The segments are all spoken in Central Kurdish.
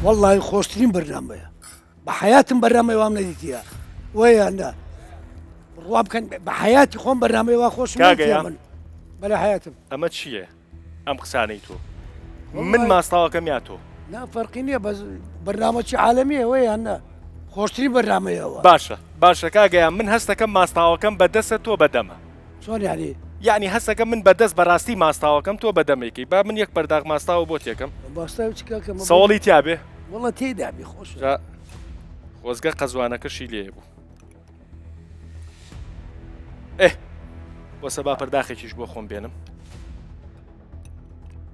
وەڵڵاهی خۆشترین بەرنامەیە بە حەیاتم بەرنامەی وام نەدیتیە وەیە نا بڕوا بکەن بە حەیاتی خۆم بەرنامەی وا خۆشم کاکە نەدیتیە یا. من بەلە حەیاتم ئەمە چییە ئەم قسانەی تۆ من ماستاوەکەم یا تۆ نا فەرقی نییە بەس بەرنامەکی عالەمیە وەیان نا خۆشترین بەرنامەیەوە باشە باشە کاگەیان من هەستەکەم ماستاوەکەم بەدەسە تۆ بەدەمە چۆن یانی؟ یەعنی هەستەکەم من بەدەست بەراستی ماستاوەکەم تۆ بەدەمێکی با من یەک پەرداخ ماستاوە بۆ تێکەم ماستاوی چ کاکە مە سەوەڵی تیا بێ وەڵا تێدا بی خۆش جا خۆزگە قەزوانەکەشی لێ بوو ئێ وەسە با پەرداخێکیش بۆ خۆم بێنم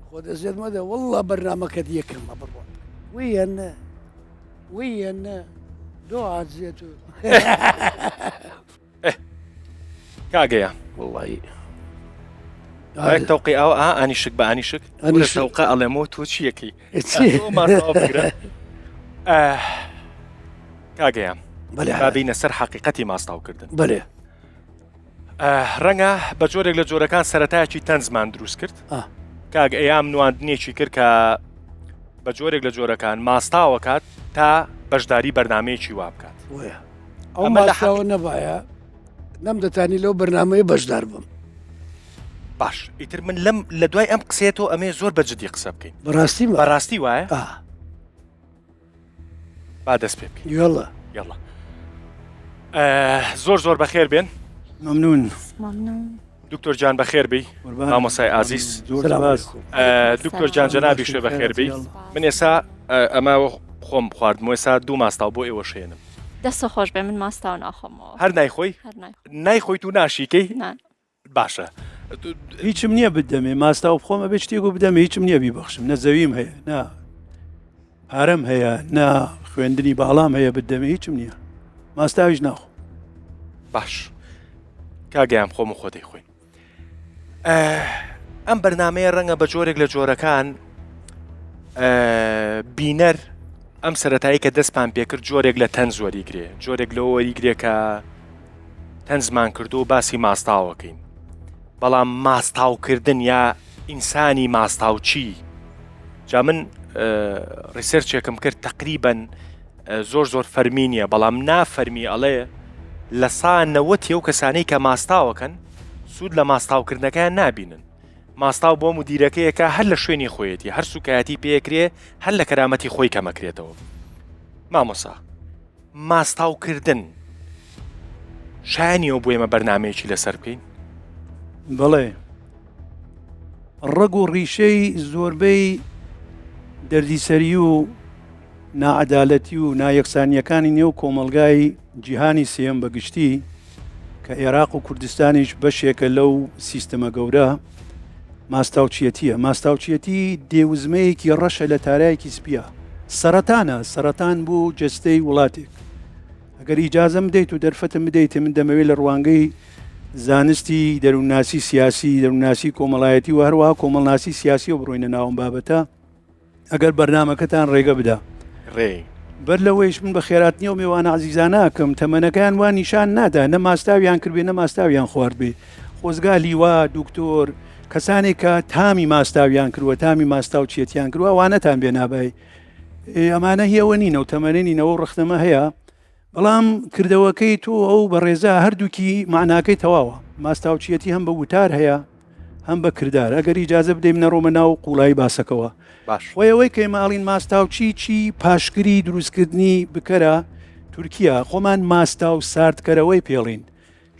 خۆ دەزێت مەدە والله بەرنامەکەت یەکەمە بڕۆ ویەن ویەن دۆ عاجزێت و ئه کاگەیە وڵی یەک تەوقی ئەوە ئا ئانیشک بە ئانیشک ئەنیش تەوقە ئەڵێمەوە تۆ چیەکەی کاگەیان بابینە سەر حقیقەتی ماستاوکردن بەێ ڕەنگە بە جۆرێک لە جۆرەکان سەتایەکی تەنزمان دروست کرد کاک ئەیام نواندنێکی کرد کە بە جۆرێک لە جۆرەکان ماستاوەکات تا بەشداری بەرنمەیەکی وا بکات ئەو ماستاوە نەبایە نەمدەتانی لەو بەرنامەیە بەشدار بم. باش ئیتر من لەم لە دوای ئەم قسەیە تۆ ئەمێ زۆر بە جدی قسە بکەین بەڕاستی بەڕاستی وایە با دەست پێ بکەین یاڵا یاڵا زۆر زۆر بەخێر بێن مەمنون دکتۆر جان بەخێر بی مامۆسای ئازیز دکتۆر جان جەنابی شێ بەخێر بی من ئێسا ئەمە خۆم خواردم ئێسا دوو ماستاو بۆ ئێوە شێنم دەستە خۆش بێ من ماستاو ناخۆمەوە هەر نایخۆی نایخۆیت و ناشیکەی باشە هیچم نییە بدەمێ ماستاو بخۆم ئەبێ شتێک و بدەمێ هیچم نییە بیبەخشم نە زەویم هەیە نا پارەم هەیە نا خوێندنی باڵام هەیە بدەمێ هیچم نییە ماستاویش ناخۆ باش کاگەیان خۆم و خۆ دەیخۆین ئەم بەرنمەیە ڕەنگە بە جۆرێک لە جۆرەکان بینەر ئەم سەتایی کە دەستمان پێکرد جۆرێک لە تەنز وەریگرێ جۆرێک لەوە وەریگرێ کە تەنزمان کردو و باسی ماستاوەکەین بەڵام ماستاوکردن یا ئینسانی ماستاوچی جا من research ێکم کرد تقریبن زۆر زۆر فەرمی نییە بەڵام نافەرمی ئەڵێ لە سا نەوەتی ئەو کەسانەی کە ماستاوەکەن سوود لە ماستاوکردنەکەیان نابینن ماستاو بۆ مدیرەکەیەکە هەر لە شوێنی خۆیەتی هەر سوکایەتی پێکرێ هەر لە کەرامەتی خۆی کەمەکرێتەوە مامۆسا ماستاوکردن شایانی ئەو بۆ ئێمە بەرنمەیەکی لەسەر بکەین بەڵێ ڕەگ و ڕیشەی زۆربەی دەردیسەری و ناعەدالەتی و نایەکسانییەکانی نێو کۆمەڵگای جیهانی سێیەم بە گشتی کە ئێراق و کوردستانیش بەشێکە لەو سیستمە گەورە، ماستاوچیەتییە. ماستاوچیەتی دێوزمەیەکی ڕەشە لە تارایەکی سپییە. سەرەتانە، سەرەتان بۆ جەستەی وڵاتێک. ئەگەر ئیجازەم بدەیت و دەرفەتم بدەیت من دەمەوێت لە ڕوانگەی زانستی دەروونناسی سیاسی، دەروونناسی کۆمەڵایەتی و هەروەها کۆمەڵناسی سیاسیەوە بڕۆینە ناو ئەم بابەتە. ئەگەر بەرنامەکەتان ڕێگە بدا. ڕێ. بەر لەوەیش من بە خێراتنی ئەو مێوانە عەزیزانە ئەکەم، تەمەنەکەیان وا نیشان نادا نە ماستاویان کردبێ نە ماستاویان خواردبێ. خۆزگا لیوا، دوکتۆر، کەسانێک کە تامی ماستاویان کردووە، تامی ماستاو چیەتیان کردووە، ئەوانەتان بێنابای. ئەمانە هی ئەوە نین، ئەو تەمەنە نین، ئەو ڕەخنەمە هەیە. بەڵام کردەوەکەی تۆ ئەو بەڕێزە هەردووکی مەعناکەی تەواوە. ماستاوچیەتی هەم بە وتار هەیە هەم بە کردار. ئەگەر ئیجازە بدەی من ئەڕۆمە ناو قوڵایی باسەکەوە. باش. خۆی ئەوەی کە ئێمە ئەڵین ماستاوچی چی پاشگری دروستکردنی بکەرە تورکیە خۆمان ماستاو ساردکەرەوەی پێڵین.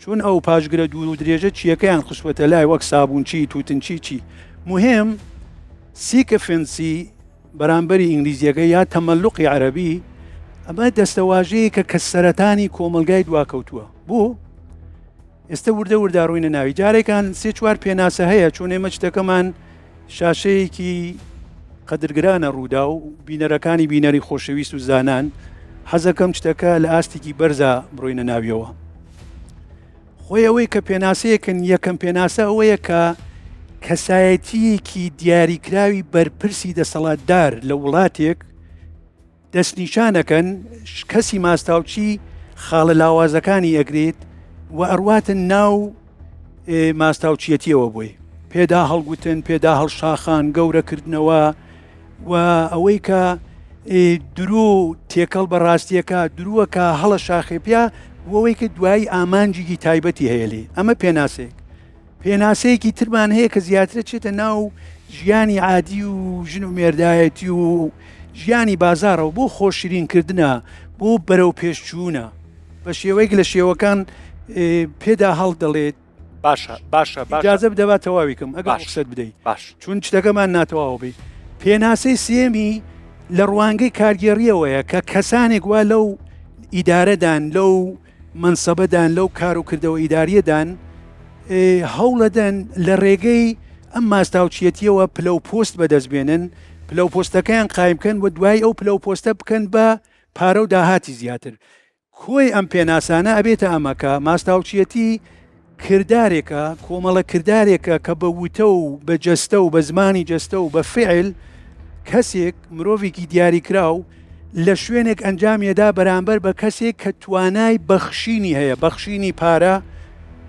چون ئەو پاشگرە دوور و درێژە چییەکەیان خستووەتە لای وەک سابوونچی، تووتنچی چی. موهیم sycophancy بەرامبەری ئینگلیزیەکە یا تەمەلوقی عەرەبی ئەمە دەستەواژەیەکە کە سەرەتانی کۆمەڵگای دواکەوتووە. بۆ؟ ئێستە وردە وردە ڕووینە ناوی. جارێکان سێ چوار پێناسە هەیە چون ئێمە شتەکەمان شاشەیەکی قەدرگرانە ڕوودا و بینەرەکانی بینەری خۆشەویست و زانان حەزەکەم شتەکە لە ئاستێکی بەرزا بڕۆینە ناویەوە. خۆی ئەوەی کە پێناسەیەکن یەکەم پێناسە ئەوەیە کە کەسایەتییەکی دیاریکراوی بەرپرسی دەسەڵاتدار لە وڵاتێک دەستنیشانەکەن کەسی ماستاوچی خاڵە لاوازەکانی ئەگرێت و ئەڕواتن ناو ماستاوچیەتیەوە بۆی پێدا هەڵگوتن پێدا هەڵشاخان گەورەکردنەوە و ئەوەی کە درۆ تێکەڵ بە ڕاستیەکە درووەکە هەڵە شاخێ پیا بۆ ئەوەی کە دوایی ئامانجێکی تایبەتی هەیە لێی ئەمە پێناسەیەک پێناسەیەکی ترمان هەیە کە زیاترە چێتە ناو ژیانی عادی و ژن و مێردایەتی و ژیانی بازارەوە بۆ خۆشیرین کردنە بۆ بەرەو پێشچوونە بە شێوەیەک لە شێوەکان پێدا هەڵدەڵێت باشە باشە ئیجازە بدە با تەواوی کەم ئەگەر باش. ڕوخسەت بدەی باش چون شتەکەمان ناتەواو بی پێناسەی سێمی لە ڕوانگەی کارگێڕیەوەیە کە کەسانێک وا لەو ئیدارەدان لەو مەنسەبەدان لەو کار و کردەوە ئیداریەدان هەوڵەدەن لە ڕێگەی ئەم ماستاوچیەتیەوە پلە و پۆست بەدەست بێنن پلە و پۆستەکەیان قایم بکەن و دوای ئەو پلە و پۆستە بکەن بە پارە و داهاتی زیاتر کۆی ئەم پێناسانە ئەبێتە ئەمە کە ماستاوچیەتی کردارێکە، کۆمەڵە کردارێکە کە بە وتە و بە جەستە و بە زمانی جەستە و بە فیعل کەسێک، مرۆڤێکی دیاریکراو لە شوێنێک ئەنجامیەدا بەرامبەر بە کەسێک کە توانای بەخشینی هەیە، بەخشینی پارە،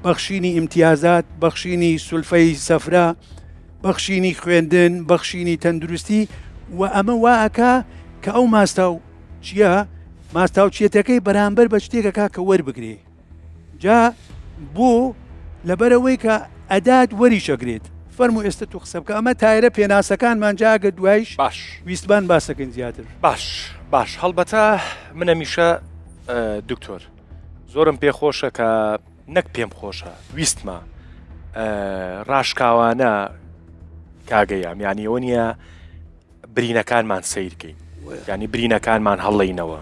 بەخشینی ئیمتیازات، بەخشینی سولفەی سەفرە، بەخشینی خوێندن، بەخشینی تەندروستی و ئەمە وا ئەکا کە ئەو ماستاو چیە ماستاوچیەتەکەی بەرامبەر بە شتێک ئەکا کە وەربگرێ جا بۆ لەبەرئەوەی کە ئەدات وەریشەگرێت فەرموو ئێستە تو قسە بکە ئەمە تایرە پێناسەکانمان جا ئەگەر دوایش باش ویستمان باسەکەین زیاتر. باش باش هەڵبەتە من هەمیشە دکتۆر زۆرم پێ خۆشە کە نەک پێم خۆشە ویستمە ڕاشکاوانە کاگەیام یانی ئەوە نییە برینەکانمان سەیر کەین یانی برینەکانمان هەڵینەوە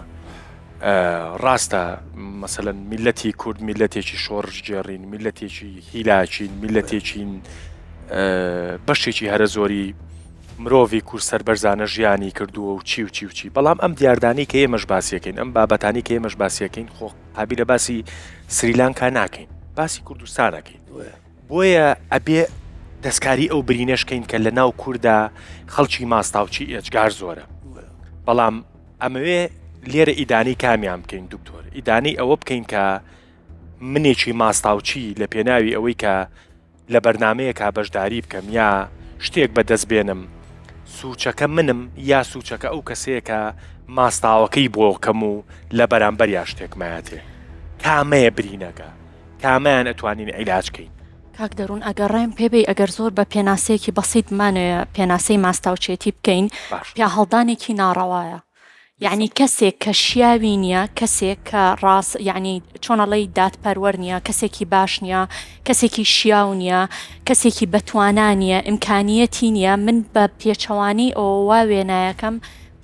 ڕاستە مەسەلەن میلەتی کورد میلەتێکی شۆڕشگێڕین میلەتێکی هیلاکین میلەتێکین بەشێکی هەرە زۆری مرۆڤی کورد سەربەرزانە ژیانی کردووە و چی و چی و چی بەڵام ئەم دیاردانی کە ئێمەش باسیەکەین ئەم بابەتانی کە ئێمەش باسیەکەین خۆ قابیلە باسی سریلانکا ناکەین باسی کوردستانەکەین بۆیە ئەبێ دەستکاری ئەو برینەش کەین کە لە ناو کوردا خەڵکی ماستاوچی ئێجگار زۆرە بەڵام ئەمەوێ لێرە ئیدانەی کامیان بکەین دکتۆر ئیدانەی ئەوە بکەین کە منێکی ماستاوچی لە پێناوی ئەوەی کە لە بەرنمەیەکا بەشداری بکەم یا شتێک بەدەست بێنم سوچەکە منم یا سوچەکە ئەو کەسەیە کە ماستاوەکەی بۆ کەم و لە بەرامبەر یا شتێک مایەتێ کامەیە برینەکە کامەیان ئەتوانین عیلاج کەین؟ کاک دەروون ئەگەر ڕایم پێ بێی ئەگەر زۆر بە پێناسەیەکی بەسیت بمانەوێ پێناسەی ماستاوچێتی بکەین باش. پیاهەڵدانێکی ناڕەوایە یەعنی کەسێک کە شیاوی نییە کەسێک کە ڕاست یەعنی چۆن ئەڵێی دادپەروەر نییە کەسێکی باش نییە کەسێکی شیاو نییە کەسێکی بەتوانا نییە ئیمکانیەتی نییە من بە پێچەوانەی ئەوە وا وێنایەکەم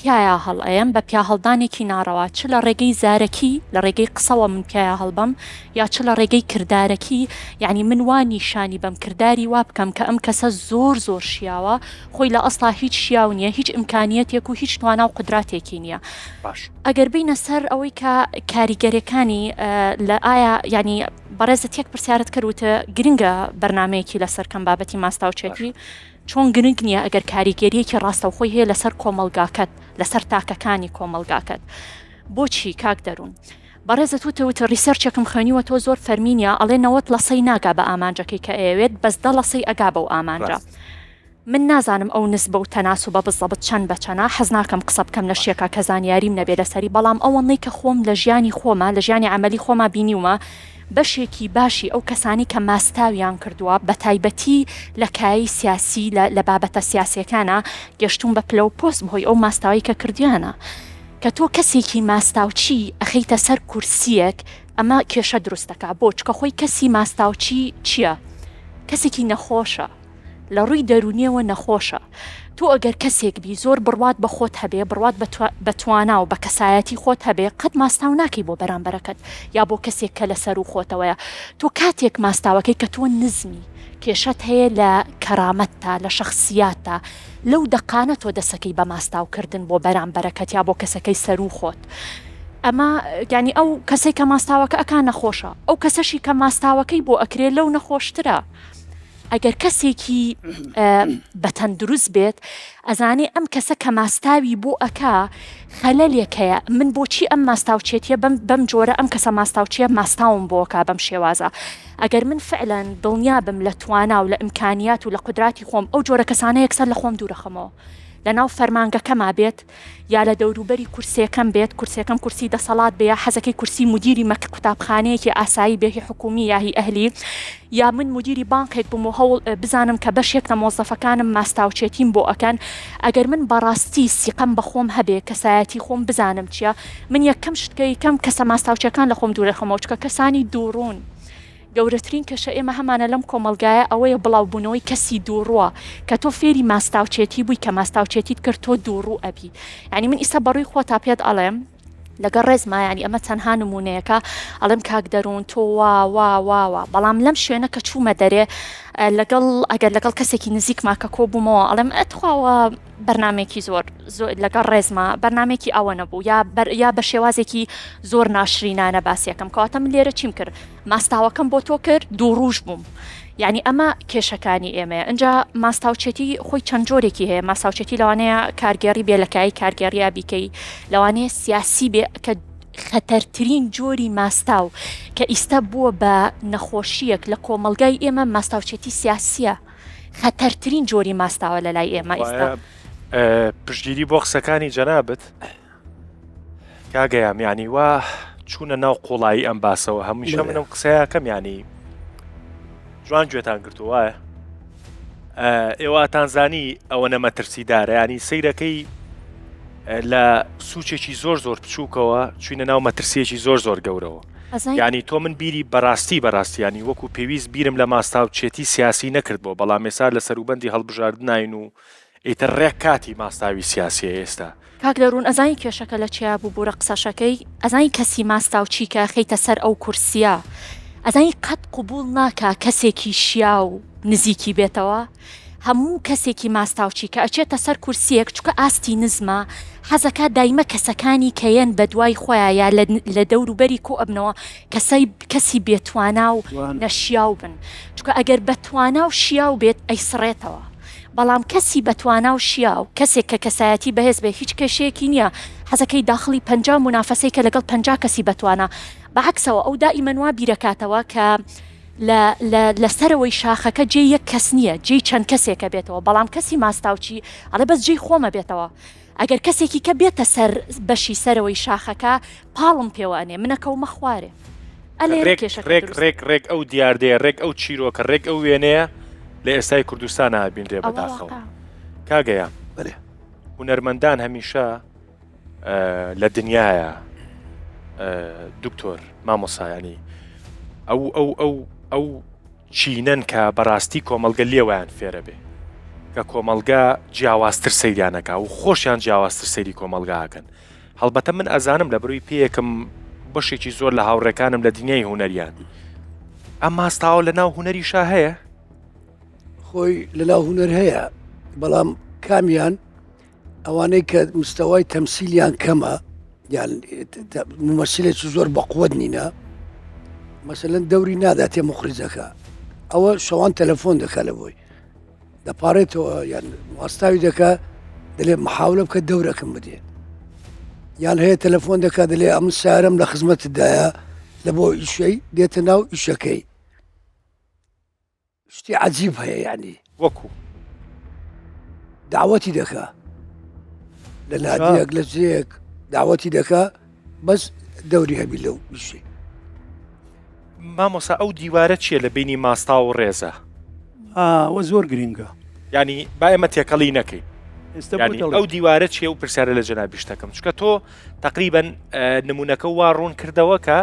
پیایا هەڵئەیەم بە پیاهەڵدانێکی ناڕەوا چ لە ڕێگەی زارەکی لە ڕێگەی قسەوە من پیایا هەڵبەم یا چ لە ڕێگەی کردارەکی یەعنی من وا نیشانی بەم کرداری وا بکەم کە ئەم کەسە زۆر زۆر شیاوە خۆی لە ئەسڵا هیچ شیاو نیە هیچ ئیمکانیەتێک و هیچ توانا و قودراتێکی نیە باش. ئەگەر بینە سەر ئەوەی کە کاریگەرێکانی لە ئایا یەعنی بەڕێزت یەک پرسیارت کرد وتت گرنگە بەرنامەیەکی لەسەر کەم بابەتی ماستاوچێتی چۆن گرنگ نییە ئەگەر کاریگەرییەکی ڕاستەوخۆی هەیە لەسەر کۆمەڵگاکەت، لەسەر تاکەکانی کۆمەڵگاکەت. بۆچی کاک دەروون؟ بەڕێزت وتت وتت research ێکم خوێنیوەتەوە زۆر فەرمی نییە ئەڵێ 90 لەسەی ناگا بە ئامانجەکەی کە ئەیەوێت بەس دە لەسەی ئەگا بەو ئامانجە. ڕاست. من نازانم ئەو نسبە و تەناسوبە بزەبت چەند بە چەنە، حەز ناکەم قسە بکەم لە شتێکا کە زانیاریم نەبێ لەسەری، بەڵام ئەوەندەی کە خۆم لە ژیانی خۆما، لە ژیانی عەمەلی خۆما بینیومە، بەشێکی باشی ئەو کەسانەی کە ماستاویان کردووە بەتایبەتی لە کایەی سیاسی لە لە بابەتە سیاسیەکانا گەشتوون بە پلە و پۆست بەهۆی ئەو ماستاوەی کە کردویانە کە تۆ کەسێکی ماستاوچی ئەخەیتە سەر کورسیەک ئەمە کێشە دروست دەکا بۆ چکە خۆی کەسی ماستاوچی چیە کەسێکی نەخۆشە لە ڕووی دەروونیەوە نەخۆشە. تۆ ئەگەر کەسێک بی زۆر بڕوات بە خۆت هەبێ، بڕوات بە توانا و بە کەسایەتی خۆت هەبێ، قەت ماستاو ناکەی بۆ بەرامبەرەکەت یا بۆ کەسێک کە لە سەروو خۆتەوەیە. تۆ کاتێک ماستاوەکەی کە تۆ نزمی، کێشەت هەیە لە کەرامەتتا، لە شەخسیاتتا، لەو دەقانە تۆ دەسەکەی بە ماستاو کردن بۆ بەرامبەرەکەت یا بۆ کەسەکەی سەروو خۆت. ئەمە یانی ئەو کەسەی کە ماستاوەکە ئەکا نەخۆشە، ئەو کەسەشی کە ماستاوەکەی بۆ ئەکرێ لەو نەخۆشترە. ئەگەر کەسێکی بەتەندروست بێت ئەزانێ ئەم کەسە کە ماستاوی بۆ ئەکا خەلەلێک هەیە من بۆچی ئەم ماستاوچێتیە بەم بەم جۆرە ئەم کەسە ماستاوچیە ماستاوم بۆ ئەکا بەم شێوازە ئەگەر من فعلەن دڵنیا بم لە توانا و لە ئیمکانیات و لە قودراتی خۆم ئەو جۆرە کەسانە یەکسەر لە خۆم دوورەخەمەوە. لە ناو فەرمانگەکەما بێت یا لە دەوروبەری کورسێکەم بێت، کورسێکەم کورسی دەسەڵات بێ یا حەزەکەی کورسی مودیری مەک قوتابخانەیەکی ئاسایی بێ هی حکوومی یا هی ئەهلی یا من مودیری بانقێک بم و هەوڵ بزانم کە بەشێک لە مۆزەفەکانم ماستاوچێتیم بۆ ئەکەن ئەگەر من بەڕاستی سیقەم بە خۆم هەبێ کەسایەتی خۆم بزانم چیە من یەکەم شت کە یکەم کەسە ماستاوچیەکان لە خۆم دوورەخەمەوە چونکە کەسانی دووڕوون. گەورەترین کێشە ئێمە هەمانە لەم کۆمەڵگایە ئەوەیە بڵاوبوونەوەی کەسی دووڕووە کە تۆ فێری ماستاوچێتی بووی کە ماستاوچێتیت کرد تۆ دووڕوو ئەبی یانی من ئیستا بەڕووی خۆتا پێت ئەڵێم لەگەڵ ڕێزما یانی ئەمە تەنها نمونەیەکە ئەڵێم کاک دەروون تۆ وا وا وا وا بەڵام لەم شوێنە کە چوومە دەرێ لەگەڵ ئەگەر لەگەڵ کەسێکی نزیکما کە کۆ بوومەوە ئەڵێم ئەتخواوە بەرنمێکی زۆر زۆر لەگەڵ ڕێزما بەرنمێکی ئەوە نەبوو یا بەر یا بە شێوازێکی زۆر ناشرینانە باسیەکەم کەواتە من لێرە چیم کرد ماستاوەکەم بۆ تۆ کرد دووڕووش بووم یعنی ئەمە کێشەکانی ئێمەیە ئینجا ماستاوچێتی خۆی چەند جۆرێکی هەیە ماستاوچێتی لەوانەیە کارگێڕی بێ لە کای کارگێڕیا بیکەی لەوانەیە سیاسی بێ کە خەتەرترین جۆری ماستاو کە ئیستا بووە بە نەخۆشیەک لە کۆمەڵگای ئێمە ماستاوچێتی سیاسیە خەتەرترین جۆری ماستاوە لە لای ئێمە ئیستا. پشتگیری بۆ قسەکانی جەنابت. کاگەیام یانی وا چوونە ناو قوڵایی ئەم باسەوە هەمیشە منم قسەیەکەم ینی جوان گوێتان گرتو وایە ئێواتان زانی ئەوە نەمەترسیدارە ینی سەیرەکەی لە سوچێکی زۆر زۆر بچووکەوە چوینە ناو مەترسیەکی زۆر زۆر گەورەوە ینی تۆ من بیری بەڕاستی بەڕاستیانی وەکو پێویست بیرم لە ماستاو چێتی سیاسی نەکرد بۆ بەڵام ئێستا لە سەروبەندی هەڵبژاردنین و ئیتر ڕێک کاتی ماستاوی سیاسیە ئێستا. کاک دەروون ئەزانی کێشەکە لە چیا بوو بورە قسەشەکەی ئەزانی کەسی ماستاو چی کە خەیتە سەر ئەو کورسیە ئەزانی قەت قبوڵ ناکا کەسێکی شیاو نزیکی بێتەوە هەموو کەسێکی ماستاوچی کە ئەچێتە سەر کورسیەک چونکە ئاستی نزمە حەزەکا دایمە کەسەکانی کە یەن بەدوای خۆیا یا لە دەورو بەری کۆ ئەبنەوە کەسەی کەسی بێتوانا و نەشیاو بن چونکە ئەگەر بەتوانا و شیاو بێت ئەیسڕێتەوە. بەڵام کەسی بەتوانا و شیاو، کەسێک کە کەسایەتی بەهێز بێ هیچ کێشەیەکی نییە، حەزەکەی داخڵی 50 مونافەسەی کە لەگەڵ 50 کەسی بەتوانا، بە عەکسەوە ئەو دائیمەن وا بیرەکاتەوە کە لە لە لە سەرەوەی شاخەکە جێی یەک کەس نییە، جێی چەند کەسێکە بێتەوە، بەڵام کەسی ماستاوچی ئەڵێ بەس جێی خۆمە بێتەوە. ئەگەر کەسێکی کە بێتە سەر بەشی سەرەوەی شاخەکە پاڵم پێوە ئەنێ منە کەومە خوارێ. ئەلێرە ڕێک کێشەکە ڕێک دروست ڕێک ڕێک ئەو دیاردەیە ڕێک ئەو چیرۆکە ڕێک ئەو وێنەیە لە ئێستای کوردستانا ئەبینرێ ئەوە بەداخەوە. واقع. کاگەیان بەلێ. هونەرمەندان هەمیشە لە دنیاە دکتۆر مامۆسایانی ئەو ئەو ئەو ئەو چینەن کە بەڕاستی کۆمەڵگە لێوەیان فێرە بێ کە کۆمەڵگە جیاوازتر سەیریانەکا و خۆشیان جیاوازتر سەیری کۆمەڵگاکەن هەڵبەتە من ئەزانم لە بروی پێیەکم بەشێکی زۆر لە هاوڕێکانم لە دنیای هوەریان ئەم ماستاوە لە ناو هوەریشا هەیە خۆی لە ناو هوەر هەیە بەڵام کامیان ئەوانەی کە مستەوای تەمسیلیان کەمە یان ممەسیلێکی زۆر بەقوت نینە مەسەلەن دەوری ناداتێ مخریجەکە ئەوە شەوان تەلەفۆن دەکا لە بۆی دەپارێتەوە یان واستاوی دەکا دەلێ محاولە بکە دەورەکەم بدێ یان هەیە تەلەفۆن دەکا دەلێ ئەم سارم لە خزمەتدایە لە بۆ ئیشەی دێتە ناو ئیشەکەی شتی عەجیب هەیە یعنی وەکو داوەتی دەکا لە نادیەک لە جێیەک داوەتی دەکا بەس دەوری هەبی لەو ئیشی مامۆسا ئەو دیوارە چییە لە بینی ماستا و ڕێزە ئەوە زۆر گرنگە ینی با ئێمە تێکەڵی نەکەین ئەو دیوارە چیە و پرسیارە لە جەنابی شتەکەم چکە تۆ تقریبن نمونونەکە وا ڕوون کردەوە کە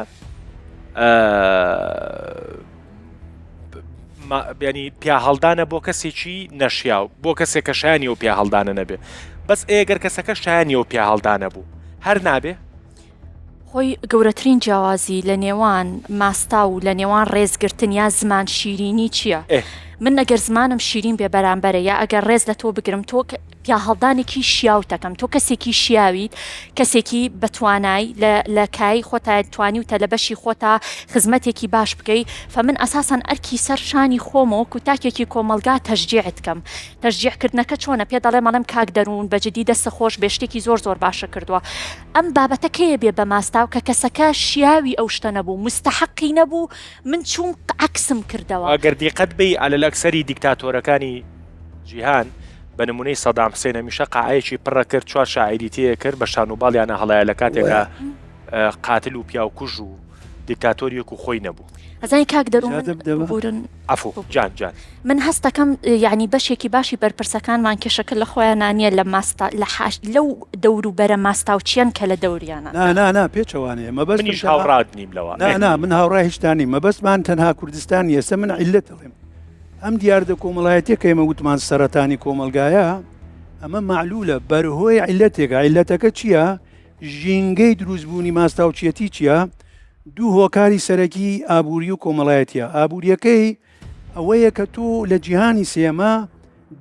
بیانی پیاهەڵدانە بۆ کەسێکی نەشیاو بۆ کەسێک کە شایانی ئەو پیاهەڵدانە نەبێ بەس ئێگەر کەسەکە شایانی ئەو پیاهەڵدانە بوو هەر نابێ؟ خۆی گەورەترین جیاوازی لە نێوان ماستاو و لە نێوان ڕێزگرتن یا زمان شیرینی چییە؟ من ئەگەر زمانم شیرین بێ بەرامبەرە یا ئەگەر ڕێز لە تۆ بگرم تۆ پیاهەڵدانێکی شیاوتەکەم تۆ کەسێکی شیاویت کەسێکی بەتوانای لە لە کایەی خۆتا توانیوتە لە بەشی خۆتا خزمەتێکی باش بکەی فەمن ئەساسەن ئەرکی سەر شانی خۆمە وەکو تاکێکی کۆمەڵگا تەشجیعت کەم تەشجیع کردنەکە چۆنە پێ دەڵێم ئەڵێم کاک دەروون بە جدی دەستت خۆش بێ شتێکی زۆر زۆر باشە کردووە ئەم بابەتە کەیە بێ بە ماستاو کە کەسەکە شیاوی ئەو شتە نەبوو مستحقی نەبوو من چووم عەکسم کردەوە. ئەگەر دیقەت بەی عەلەلئەکسەری دیکتاتۆرەکانی جیهان. بە نمونەی سەدام حسێن هەمیشە قاعەیەکی پڕە کرد چوار شاعیری تێ کرد بە شان و باڵیانە هەڵایە لە کاتێکا قاتل و پیاوکوژ و دیکتاتۆریەک و خۆی نەبوو. ئەزانی کاک دەروون ببورن عەفو جان جان. من هەستەکەم یانی بەشێکی باشی بەرپرسەکانمان کێشەکە لە خۆیانا نیە لە ماستا لە حاش لەو دەوروبەرە ماستاوچیەن کە لە دەوریانە. نا نا نا پێچەوانەیە مەبەستم منیش تەنها هاوڕات نیم لەوە. نا نا من هاوڕای هیچتان نیم مەبەستمان تەنها کوردستان نیە ئێستا من عیللەت ئەڵێم ئەم دیاردە کۆمەڵایەتیە کە ئێمە وتمان سەرەتانی کۆمەڵگایە ئەمە مەعلولە بەرهۆی عیللەتێکە عیللەتەکە چییە ژینگەی دروستبوونی ماستاوچیەتی چییە؟ دوو هۆکاری سەرەکی ئابووری و کۆمەڵایەتیە. ئابووریەکەی ئەوەیە کە تۆ لە جیهانی سێمە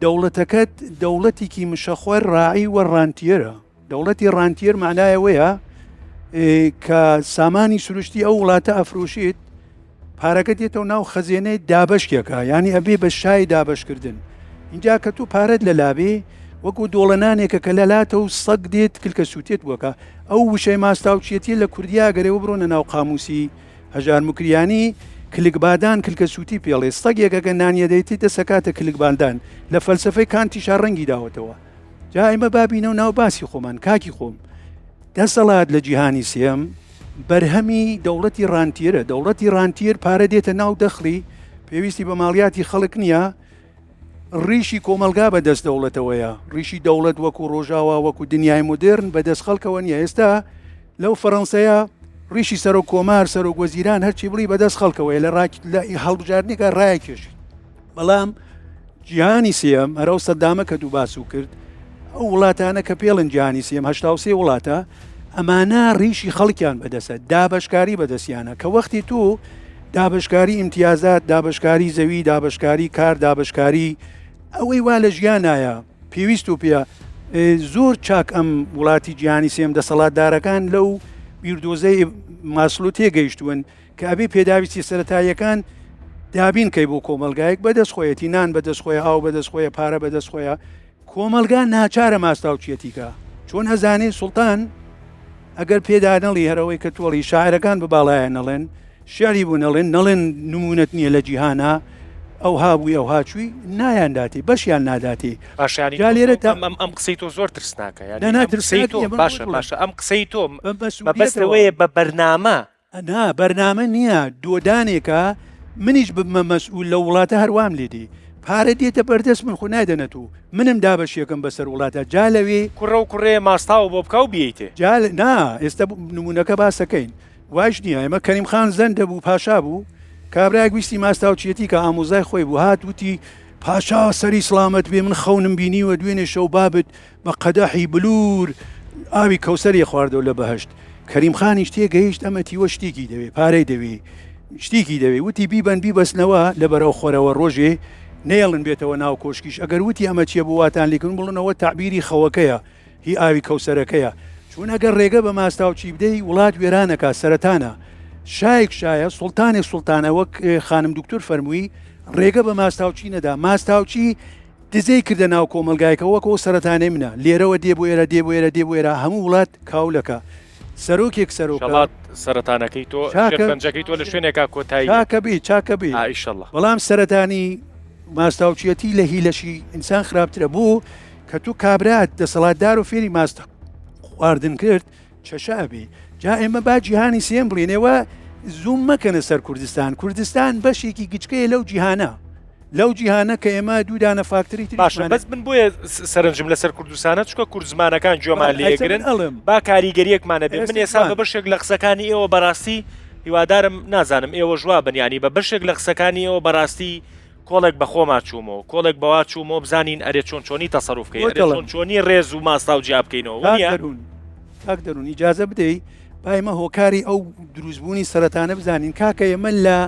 دەوڵەتەکەت دەوڵەتێکی مشەخۆر ڕاعی وە ڕانتیەرە. دەوڵەتی ڕانتیەر معنای ئەوەیە کە سامانی سروشتی ئەو وڵاتە ئەفرۆشیت پارەکە دێتەوە ناو خەزێنەی دابەشکێکە یانی ئەبێ بە شای دابەشکردن اینجا کە تۆ پارەت لە لابێ وەکو دۆڵە نانێکە کە لەلاتە و سەگ دێت کلکە سووتێت وەکە ئەو وشەی ماستاوچیەتیە لە کوردیا گەرەوە بڕۆنە ناو قاموسی هەژار موکریانی کلکبادان کلکە سووتی پێڵێ سەگێک ئەگە نانیە دەیتی دەسەکاتە کلکباندان لە فەلسفەی کانتیشا ڕەنگی داوەتەوە جا ئێمە بابینەوە ناو باسی خۆمان کاکی خۆم دەسەڵات لە جیهانی سێم بەرهەمی دەوڵەتی ڕانتیرە، دەوڵەتی ڕانتیر پارە دێتە ناو دەخڵی، پێویستی بە ماڵیاتی خەڵک نییە، ڕیشی کۆمەڵگا بە دەست دەوڵەتەوەیە، ڕیشی دەوڵەت وەکو ڕۆژاوا وەکو دنیای مۆدێرن بە دەست خەڵکەوە نییە، ئێستا لەو فەڕەنسەیە ڕیشی سەرۆک کۆمار، سەرۆک وەزیران هەرچی بڵی بە دەست خەڵکەوەیە لە هەڵبژاردنێکا ڕایەکێشی. بەڵام جیهانی سێیەم هەر ئەو سەدامە کە دوو باسو کرد ئەو وڵاتانە کە پێڵن جیهانی سێم 83 وڵاتە ئەمانە ڕیشی خەڵکیان بەدەسە دابشکاری بەدەستیانە کە وەختی تۆ دابشکاری ئیمتیازات دابشکاری زەوی دابشکاری کار دابشکاری ئەوەی وا لە ژیانایە پێویست و پێ زۆر چاک ئەم وڵاتی جیهانی سێم دەسەڵاتدارەکان لەو بیردۆزەی ماسلو تێگەیشتون کە ئەبێ پێداویستی سەرەتاییەکان دابین کەی بۆ کۆمەڵگایەک بەدەست خۆیەتی نان بەدەست خۆیە ئاو بەدەست خۆیە پارە بەدەست خۆیە کۆمەڵگا ناچارە ماستاوچیەتی کە چۆن ئەزانێ سوڵتان ئەگەر پێدا نەڵی هەرەوەی کە تۆڵی شاعرەکان بە باڵایە نەڵێن شعری بوو نەڵێن نەڵێن نمونەت نییە لە جیهانا ئەوها بووی ئەوها چووی نایانداتی بەشیان ناداتی باشانی جا لێرە تا ئەم ئەم قسەی تۆ زۆر ترسناکە یانی نا ترسناک تۆ باشە باشە ئەم قسەی تۆ مەبەستەوەیە بە بەرنامە نا بەرنامە نیە دۆدانێکە منیش ببمە مەسئول لەو وڵاتە هەر وام لێ دێ پارە دێتە بەردەست من خۆ نایدەنە تۆ منم دابەشیەکەم بەسەر وڵاتە جا لەوێ کوڕە و کوڕێ ماستاو بۆ بکا و بیەیتێ. جا نا ئێستا نمونەکە باسەکەین وایش نیە ئێمە کەریم خان زەندە بوو پاشا بوو کابرایەک ویستی ماستاوچیەتی کە ئامۆزای خۆی بوو هات وتی پاشا سەری سڵامەت بێ من خەونم بینیوە دوێنێ شەو بابت بە قەدەحی بلوور ئاوی کەوسەری خواردەوە لە بەهەشت. کەریم خانیش تێگەیشت ئەمە تیوە شتێکی دەوێ، پارەی دەوێ، شتێکی دەوێ. وتی بیبەن بیبەستنەوە لە بەرەو خۆرەوە ڕۆژێ نەیەڵن بێتەوە ناو کۆشکیش. ئەگەر وتی ئەمە چییە بۆ واتان لێ کردوون بڵێن ئەوە تەعبیری خەوەکەیە، هی ئاوی کەوسەرەکەیە. چون ئەگەر ڕێگە بە ماستاوچی بدەی وڵات وێران ئەکا، سەرەتانە. شایەک شایە، سوڵتانێک سوڵتانە وەک خانم دوکتور فەرمووی ڕێگە بە ماستاوچی نەدا. ماستاوچی دزەی کردە ناو کۆمەڵگایەکە وەک ئەو سەرەتانەی منە لێرەوە دێ بۆ ئێرە دێ بۆ ئێرە دێ بۆ ئێرە هەموو وڵات کاولەکە سەرۆکێک سەرۆکە. ئیشەڵا سەرەتانەکەی تۆ چاکە شێرپەنجەکەی تۆ لە شوێنێکا کۆتایی دێت. چاکە بی چاکە بی ئا ئیشەڵا. بەڵام سەرەتانی ماستاوچیەتی لە هی لەشی ئینسان خراپترە بۆ کە تۆ کابرات دەسەڵاتدار و فێری ماست خواردن کرد چەشە ئەبی جا ئێمە با جیهانی سێم بڵێن ئێوە زووم مەکەنە سەر کوردستان کوردستان بەشێکی گچکەیە لەو جیهانە لەو جیهانە کە ئێمە دوو دانە فاکتەری باشە تریشمان بەس من بۆیە سەرنجم لەسەر کوردستانە چونکە کورد زمانەکان گوێمان بەڵێ ئەیسە لێگرن من ئەڵێم با کاریگەریەکمان هەبێ من ئێستا ئێستا بە جوان بەشێک لە قسەکانی ئێوە بەڕاستی هیوادارم نازانم ئێوەش وا بن یانی بە بەشێک لە قسەکانی ئێوە بەڕاستی کۆڵێک بە خۆما چوومەوە کۆڵێک بەوا چوومەوە بزانین ئەرێ چۆن چۆنی تەسەروف کەی بۆ ئەرێ چۆن دەڵێم چۆنی ڕێز و ماستاو جیا بکەینەوە کاک وەنیە؟ دەروون کاک دەروون ئیجازە بدەی با ئێمە هۆکاری ئەو دروستبوونی سەرەتانە بزانین کاکە ئێمە لە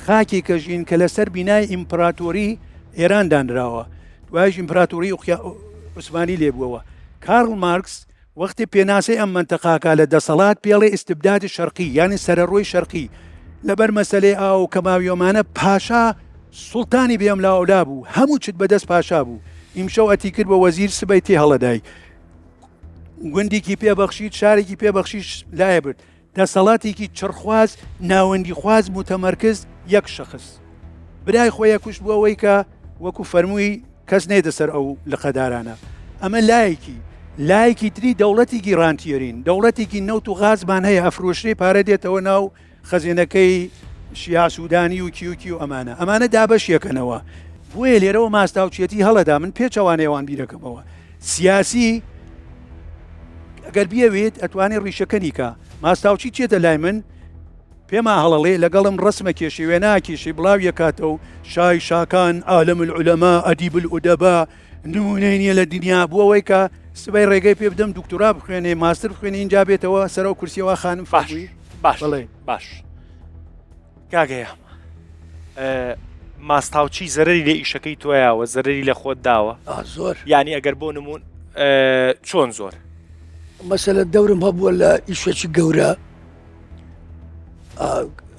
خاکێکە ژین کە لەسەر بینای ئیمپراتۆری ئێران دانراوە دوایش ئیمپراتۆری عوسمانی لێبووەوە کارل مارکس وەختی پێناسەی ئەم مەنتەقاکا لە دەسەڵات پێڵێ استبداد شرقی یانی سەرەڕۆی شەرقی لەبەر مەسەلەی ئاو و کەماویۆمانە پاشا سوڵتانی بێ ئەملاوئەولا بوو هەموو چت بەدەست پاشا بوو ئیمشەو ئەتی کرد بە وەزیر سبەی تێ هەڵەدای گوندێکی پێ بەخشیت شارێکی پێ بەخشیش لایە برد دەسەڵاتێکی چڕخواز ناوەندیخواز متمرکز یەک شخص برای خۆی ئەکوشت بۆ ئەوەی کە وەکو فەرمووی. کەس نێتە سەر ئەو لقەدارانە. ئەمە لایەکی. لایەکی تری دەوڵەتێکی ڕانتیەرین، دەوڵەتێکی نەوت و غازمان هەیە ئەفرۆشرێ پارە دێتەوە ناو خەزێنەکەی شیاع سودانی و کی و کی و ئەمانە. ئەمانە دابەشیەکەنەوە. بۆیە لێرەوە ماستاوچیەتی هەڵەدا. من پێچەوانەی ئەوان بیرەکەمەوە. سیاسی ئەگەر بیەوێت ئەتوانێ ڕیشەکەنی کا. ماستاوچی چێتە لای من پێما هەڵەڵێ لەگەڵم ڕەسمە کێشێ وێنا کێشێ بڵاویە کاتەو شای شاکان عالم العلماء ادیب الادباء نمونەی نیە لە دنیا بۆ ئەوەی کە سبەی ڕێگەی پێ بدەم دکتۆرا بخوێنێ ماستر بخوێنێ ئینجا بێتەوە سەر ئەو کورسیەوە خانم باش فەرمووی باش بەڵێ باش کاک هەیام ماستاوچی زەرەری لە ئیشەکەی تۆیاوە زەرەری لە خۆت داوە زۆر یعنی ئەگەر بۆ نمون چۆن زۆر مەسەلە دەورم هەبووە لە ئیشێکی گەورە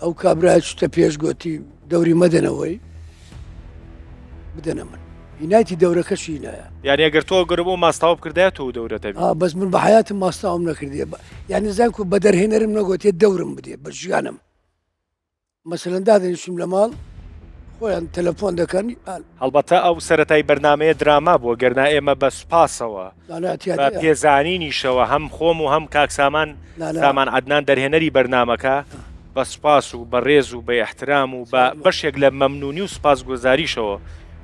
ئەو کابرای چتە پێش گۆتی دەوری مەدەنەوەی بدەنە من هینایتی دەورەکەشی نایە یعنی ئەگەر تۆ گەر بۆ ماستاو بکردایە تۆ دەورە دەبی بەس من بە حیاتم ماستاوم نەکردێ یعنی زانکو بە دەرهێنەرم نەگوتێ دەورم بدێ بە ژیانم مەسەلەن دادەنیشم لە ماڵ خۆیان تەلەفۆن دەکەن. هەڵبەتە ئەو سەرەتای بەرنامەیە دراما بووە گەرنا ئێمە بە سوپاسەوە بە پێزانینیشەوە هەم خۆم و هەم کاک سامان سامان عەدنان دەرهێنەری بەرنامەکە بە سوپاس و بە ڕێز و بە ئیحترام و بە بەشێک لە مەمنونی و سوپاسگوزاریشەوە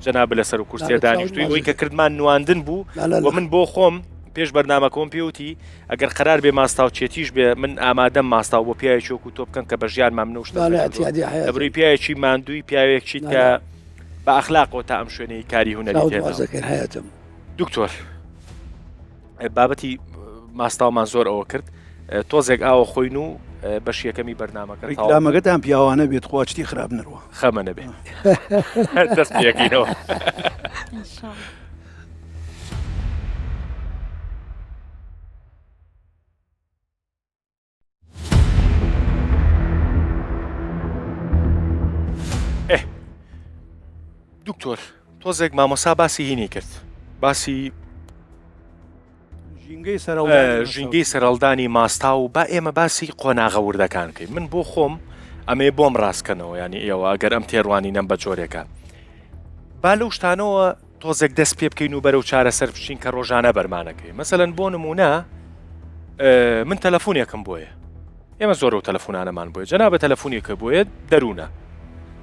جەنابت لەسەر کورسیە دانیشتووی ئەوەی کە کردمان نواندن بوو و من بۆ خۆم پێش بەرنامەکەم پێوتی ئەگەر قەرار بێ ماستاوچێتیش بێ من ئامادەم ماستاو بۆ پیاوێکی وەکو تۆ بکەم کە بە ژیانما من شتە لەبروی پیاوێکی ماندووی پیاوێکی کە بە ئەخلاقەوە تا ئەم شوێنەی کاری هونەری هەیەتم دکتۆر بابەتی ماستاومان زۆر ئەوە کرد تۆزێک ئاوە خۆین و بەش یەکەمی بەرنمەکە ریکلامەکەتان پیاوانە بێت خواچتی خراپ نەڕوە خەمە نەبێ دەست پێکەینەوە. دکتۆر تۆزێک مامۆسا باسی هینی کرد باسی ژینگەی سەرەڵدانی ماستا و با ئێمە باسی قۆناغە وردەکان کەین من بۆ خۆم ئەمێ بۆم ڕاستکەنەوە ینی ئێوە ئەگەر ئەم تێڕوانینەم بە جۆرێکە با لەو شتانەوە تۆزێک دەست پێ بکەین و بەرەو چارەسەر بچین کە ڕۆژانە بەرمانەکەی مەسەلەن بۆ نمونە من تەلەفۆنێکم بۆیە ئێمە زۆر و تەلەفۆنانەمان بۆیە جەنابە تەلەفۆنێکە بۆیە دەروونە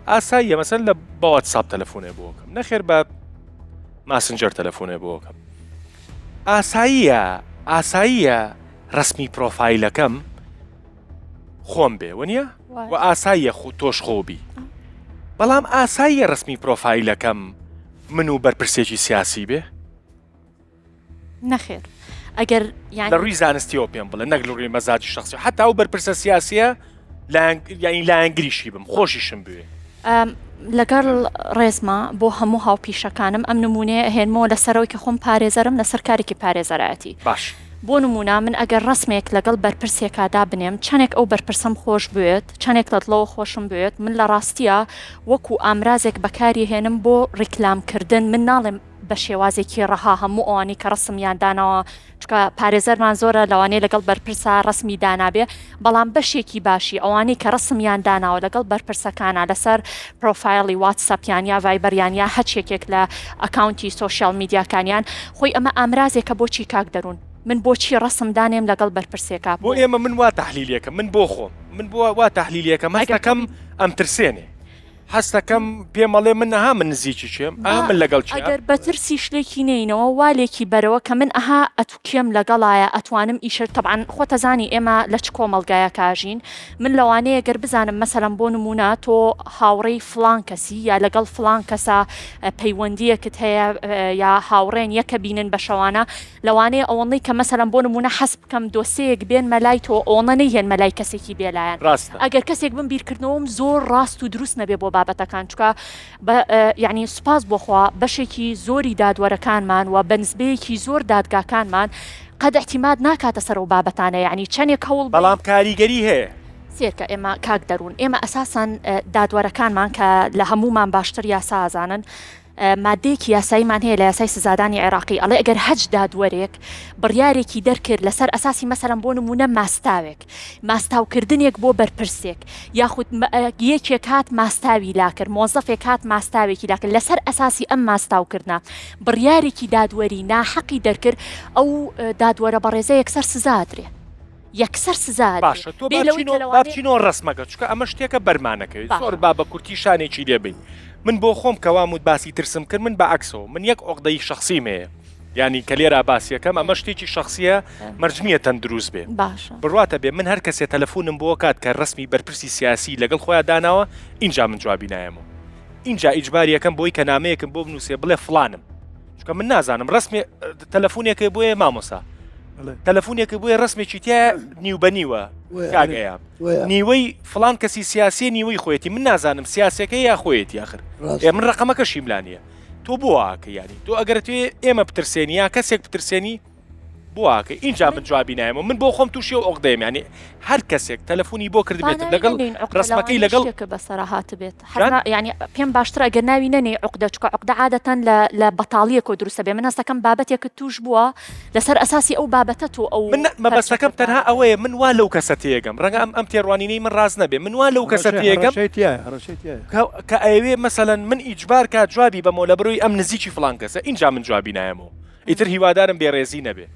ئاساییە مەسەن لە بەواتساپ تەلەفۆنێ بۆکەم نەخێر بە ماسنجەر تەلەفۆنێ بۆکەم ئاساییە ئاساییە ڕسمی پرۆفایلەکەم خۆم بێ وەنیە و ئاساییە خو تۆش خۆ بی بەڵام ئاساییە ڕسمی پرۆفایلەکەم من و بەرپرسێکی سیاسی بێ؟ نەخێر ئەگەر یان لە ڕووی زانستیەوە پێم بڵێ نەک لە ڕووی مەزاجی شخصی حتا ئەو بەرپرسە سیاسیە یانی لایەنگریشی بم خۆشیشم بوێ. لەگەڵ ڕێزما بۆ هەموو هاوپیشەکانم ئەم نمونەیە ئەهێنمەوە لەسەرەوەی کە خۆم پارێزەرم لەسەر کارێکی پارێزەرایەتی باش. بۆ نمونە من ئەگەر ڕەسمێک لەگەڵ بەرپرسێکا دابنێم چەنێک ئەو بەرپرسەم خۆش بوێت چەنێک لە دڵەوە خۆشم بوێت من لە ڕاستیا وەکو ئامرازێک بەکاری هێنم بۆ ڕیکلام کردن من ناڵێم بە شێوازێکی ڕەها هەموو ئەوانەی کە ڕەسمیان داناوە چونکە پارێزەرمان زۆرە لەوانەیە لەگەڵ بەرپرسا ڕەسمی دانابێ بەڵام بەشێکی باشی ئەوانەی کە ڕەسمیان داناوە لەگەڵ بەرپرسەکانا لەسەر پرۆفایڵی واتسەپیان یا ڤایبەریان یا هەچ یەکێک لە ئەکاونتی سۆشیال میدیاکانیان خۆی ئەمە ئامرازێکە بۆچی کاک دەروون من بۆچی ڕەسم دانێم لەگەڵ بەرپرسێکا بۆ ئێمە من وا تەحلیلێکم من بۆ خۆم من بۆ وا تەحلیلێکەم هەستەکەم ئەمترسێنێ. هەستەکەم پێم ئەڵێ من ئەها من نزیکی کێم ئەها من لەگەڵ کێم. ئەگەر بە ترسیش لێکی نێینەوە وا لێکی بەرەوە کە من ئەها ئەتو کێم لەگەڵایە ئەتوانم ئیشە تەبعەن خۆتەزانی ئێمە لە چ کۆمەڵگایەکا ژین من لەوانەیە گەر بزانم مەسەلەن بۆ نمونە تۆ هاوڕێی فڵان کەسی یا لەگەڵ فڵان کەسا پەیوەندیەکت هەیە یا هاوڕێن یەکە بینن بە شەوانە لەوانەیە ئەوەنەی کە مەسەلەن بۆ نموونە حەز بکەم دۆسێیەک بێنمە لای تۆ ئەوەنە نەیهێنمە لای کەسێکی بێلایەن. ڕاستە. ئەگەر کەسێک بم بیرکردنەوەم زۆر ڕاست و دروست نەبێ بۆ بابەتەکان چونکە بە یەعنی سوپاس بۆ خوا بەشێکی زۆری دادوەرەکانمان و بە نسبەیەکی زۆر دادگاکانمان قەد ئیعتیماد ناکاتە سەر ئەو بابەتانە یەعنی چەنێک هەوڵ بەی بەڵام کاریگەری هەیە. سێرکە ئێمە کاک دەروون ئێمە ئەساسەن دادوەرەکانمان کە لە هەموومان باشتر یاسا ئەزانن. مادەیەکی یاساییمان هەیە لە یاسای سزادانی عێراقی ئەڵێ ئەگەر هەچ دادوەرێک بڕیارێکی دەرکرد لەسەر ئەساسی مەسەلەن بۆ نموونە ماستاوێک ماستاوکردنێک بۆ بەرپرسێک یاخود یەکێک هات ماستاوی لاکرد مۆزەفێک هات ماستاوێکی لاکرد لەسەر ئەساسی ئەم ماستاوکردە بڕیارێکی دادوەری ناحەقی دەرکرد ئەو دادوەرە بەڕێزە یەکسەر سزادرێ یەکسەر سزا باشە تۆ بێ لەوەی کە با بچینەوە ڕەسمەکە چونکە ئەمە شتێکە بەرمانەکەوێت زۆر با بە کورتی شانێکی لێ بین من بۆ خۆم کە وام وت باسی ترسم کرد من بە عەکسەوە من یەک عوقدەی شەخسیم هەیە یانی کە لێرا باسیەکەم ئەمە شتێکی شەخسیە مەرج نییە تەندروست بێ باشە بڕواتە بێ من هەر کەسێ تەلەفونم بۆ کات کە ڕەسمی بەرپرسی سیاسی لەگەڵ خۆیان داناوە ئینجا من جوابی نایەمەوە ئینجا ئیجباریەکەم بۆی کە نامەیەکم بۆ بنووسێ بڵێ فڵانم چونکە من نازانم ڕەسمی تەلەفونێکێ بۆیە مامۆسا تەلەفونێکە بۆیە ڕسمێکی تیا نیو بە نیوە کاگەیە نیوەی فلان کەسی سیاسی نیوەی خۆیەتی من نازانم سیاسەکە یا خۆیەتی آخر ئێ من ڕقەمەکە شیملانە تۆ بۆ واکە یانی تۆ ئەگەر توێ ئێمە بترسێنی یا کەسێک بترسێنی بۆ واکە ئینجا من جوابی نایەمەوە من بۆ خۆم تووشی و عقدەیەم ینی هەر کەسێک تەلەفۆنی بۆ کردبێت لەگەڵ ڕسمەکەی لەگەڵ کە بەسەرا هاتبێت یانی پێم باشترە ئەگەر ناوی نەنێی عوقدە چونکە عوقدە عادەتەن لە لە بەتاڵیەکەوە دروستە بێ من هەستەکەم بابەتێکت توش بووە لەسەر ئەساسی ئەو بابەتە تۆ ئەو من مەبەستەکەم تەنها ئەوەیە من وا لەو کەسە تێگەم ڕەنگە ئەم ئەم تێڕوانینەی من ڕاست نەبێ من وا لەو کەسە تێگەم کە ئەیەوێ مەسەلەن من ئیجبار کا جوابی بەمەوە لە برۆی ئەم نزیکی فڵان کەسە ئینجا من جوابی نایەمەوە ئیتر هیوادارم بێڕێزی نەبێ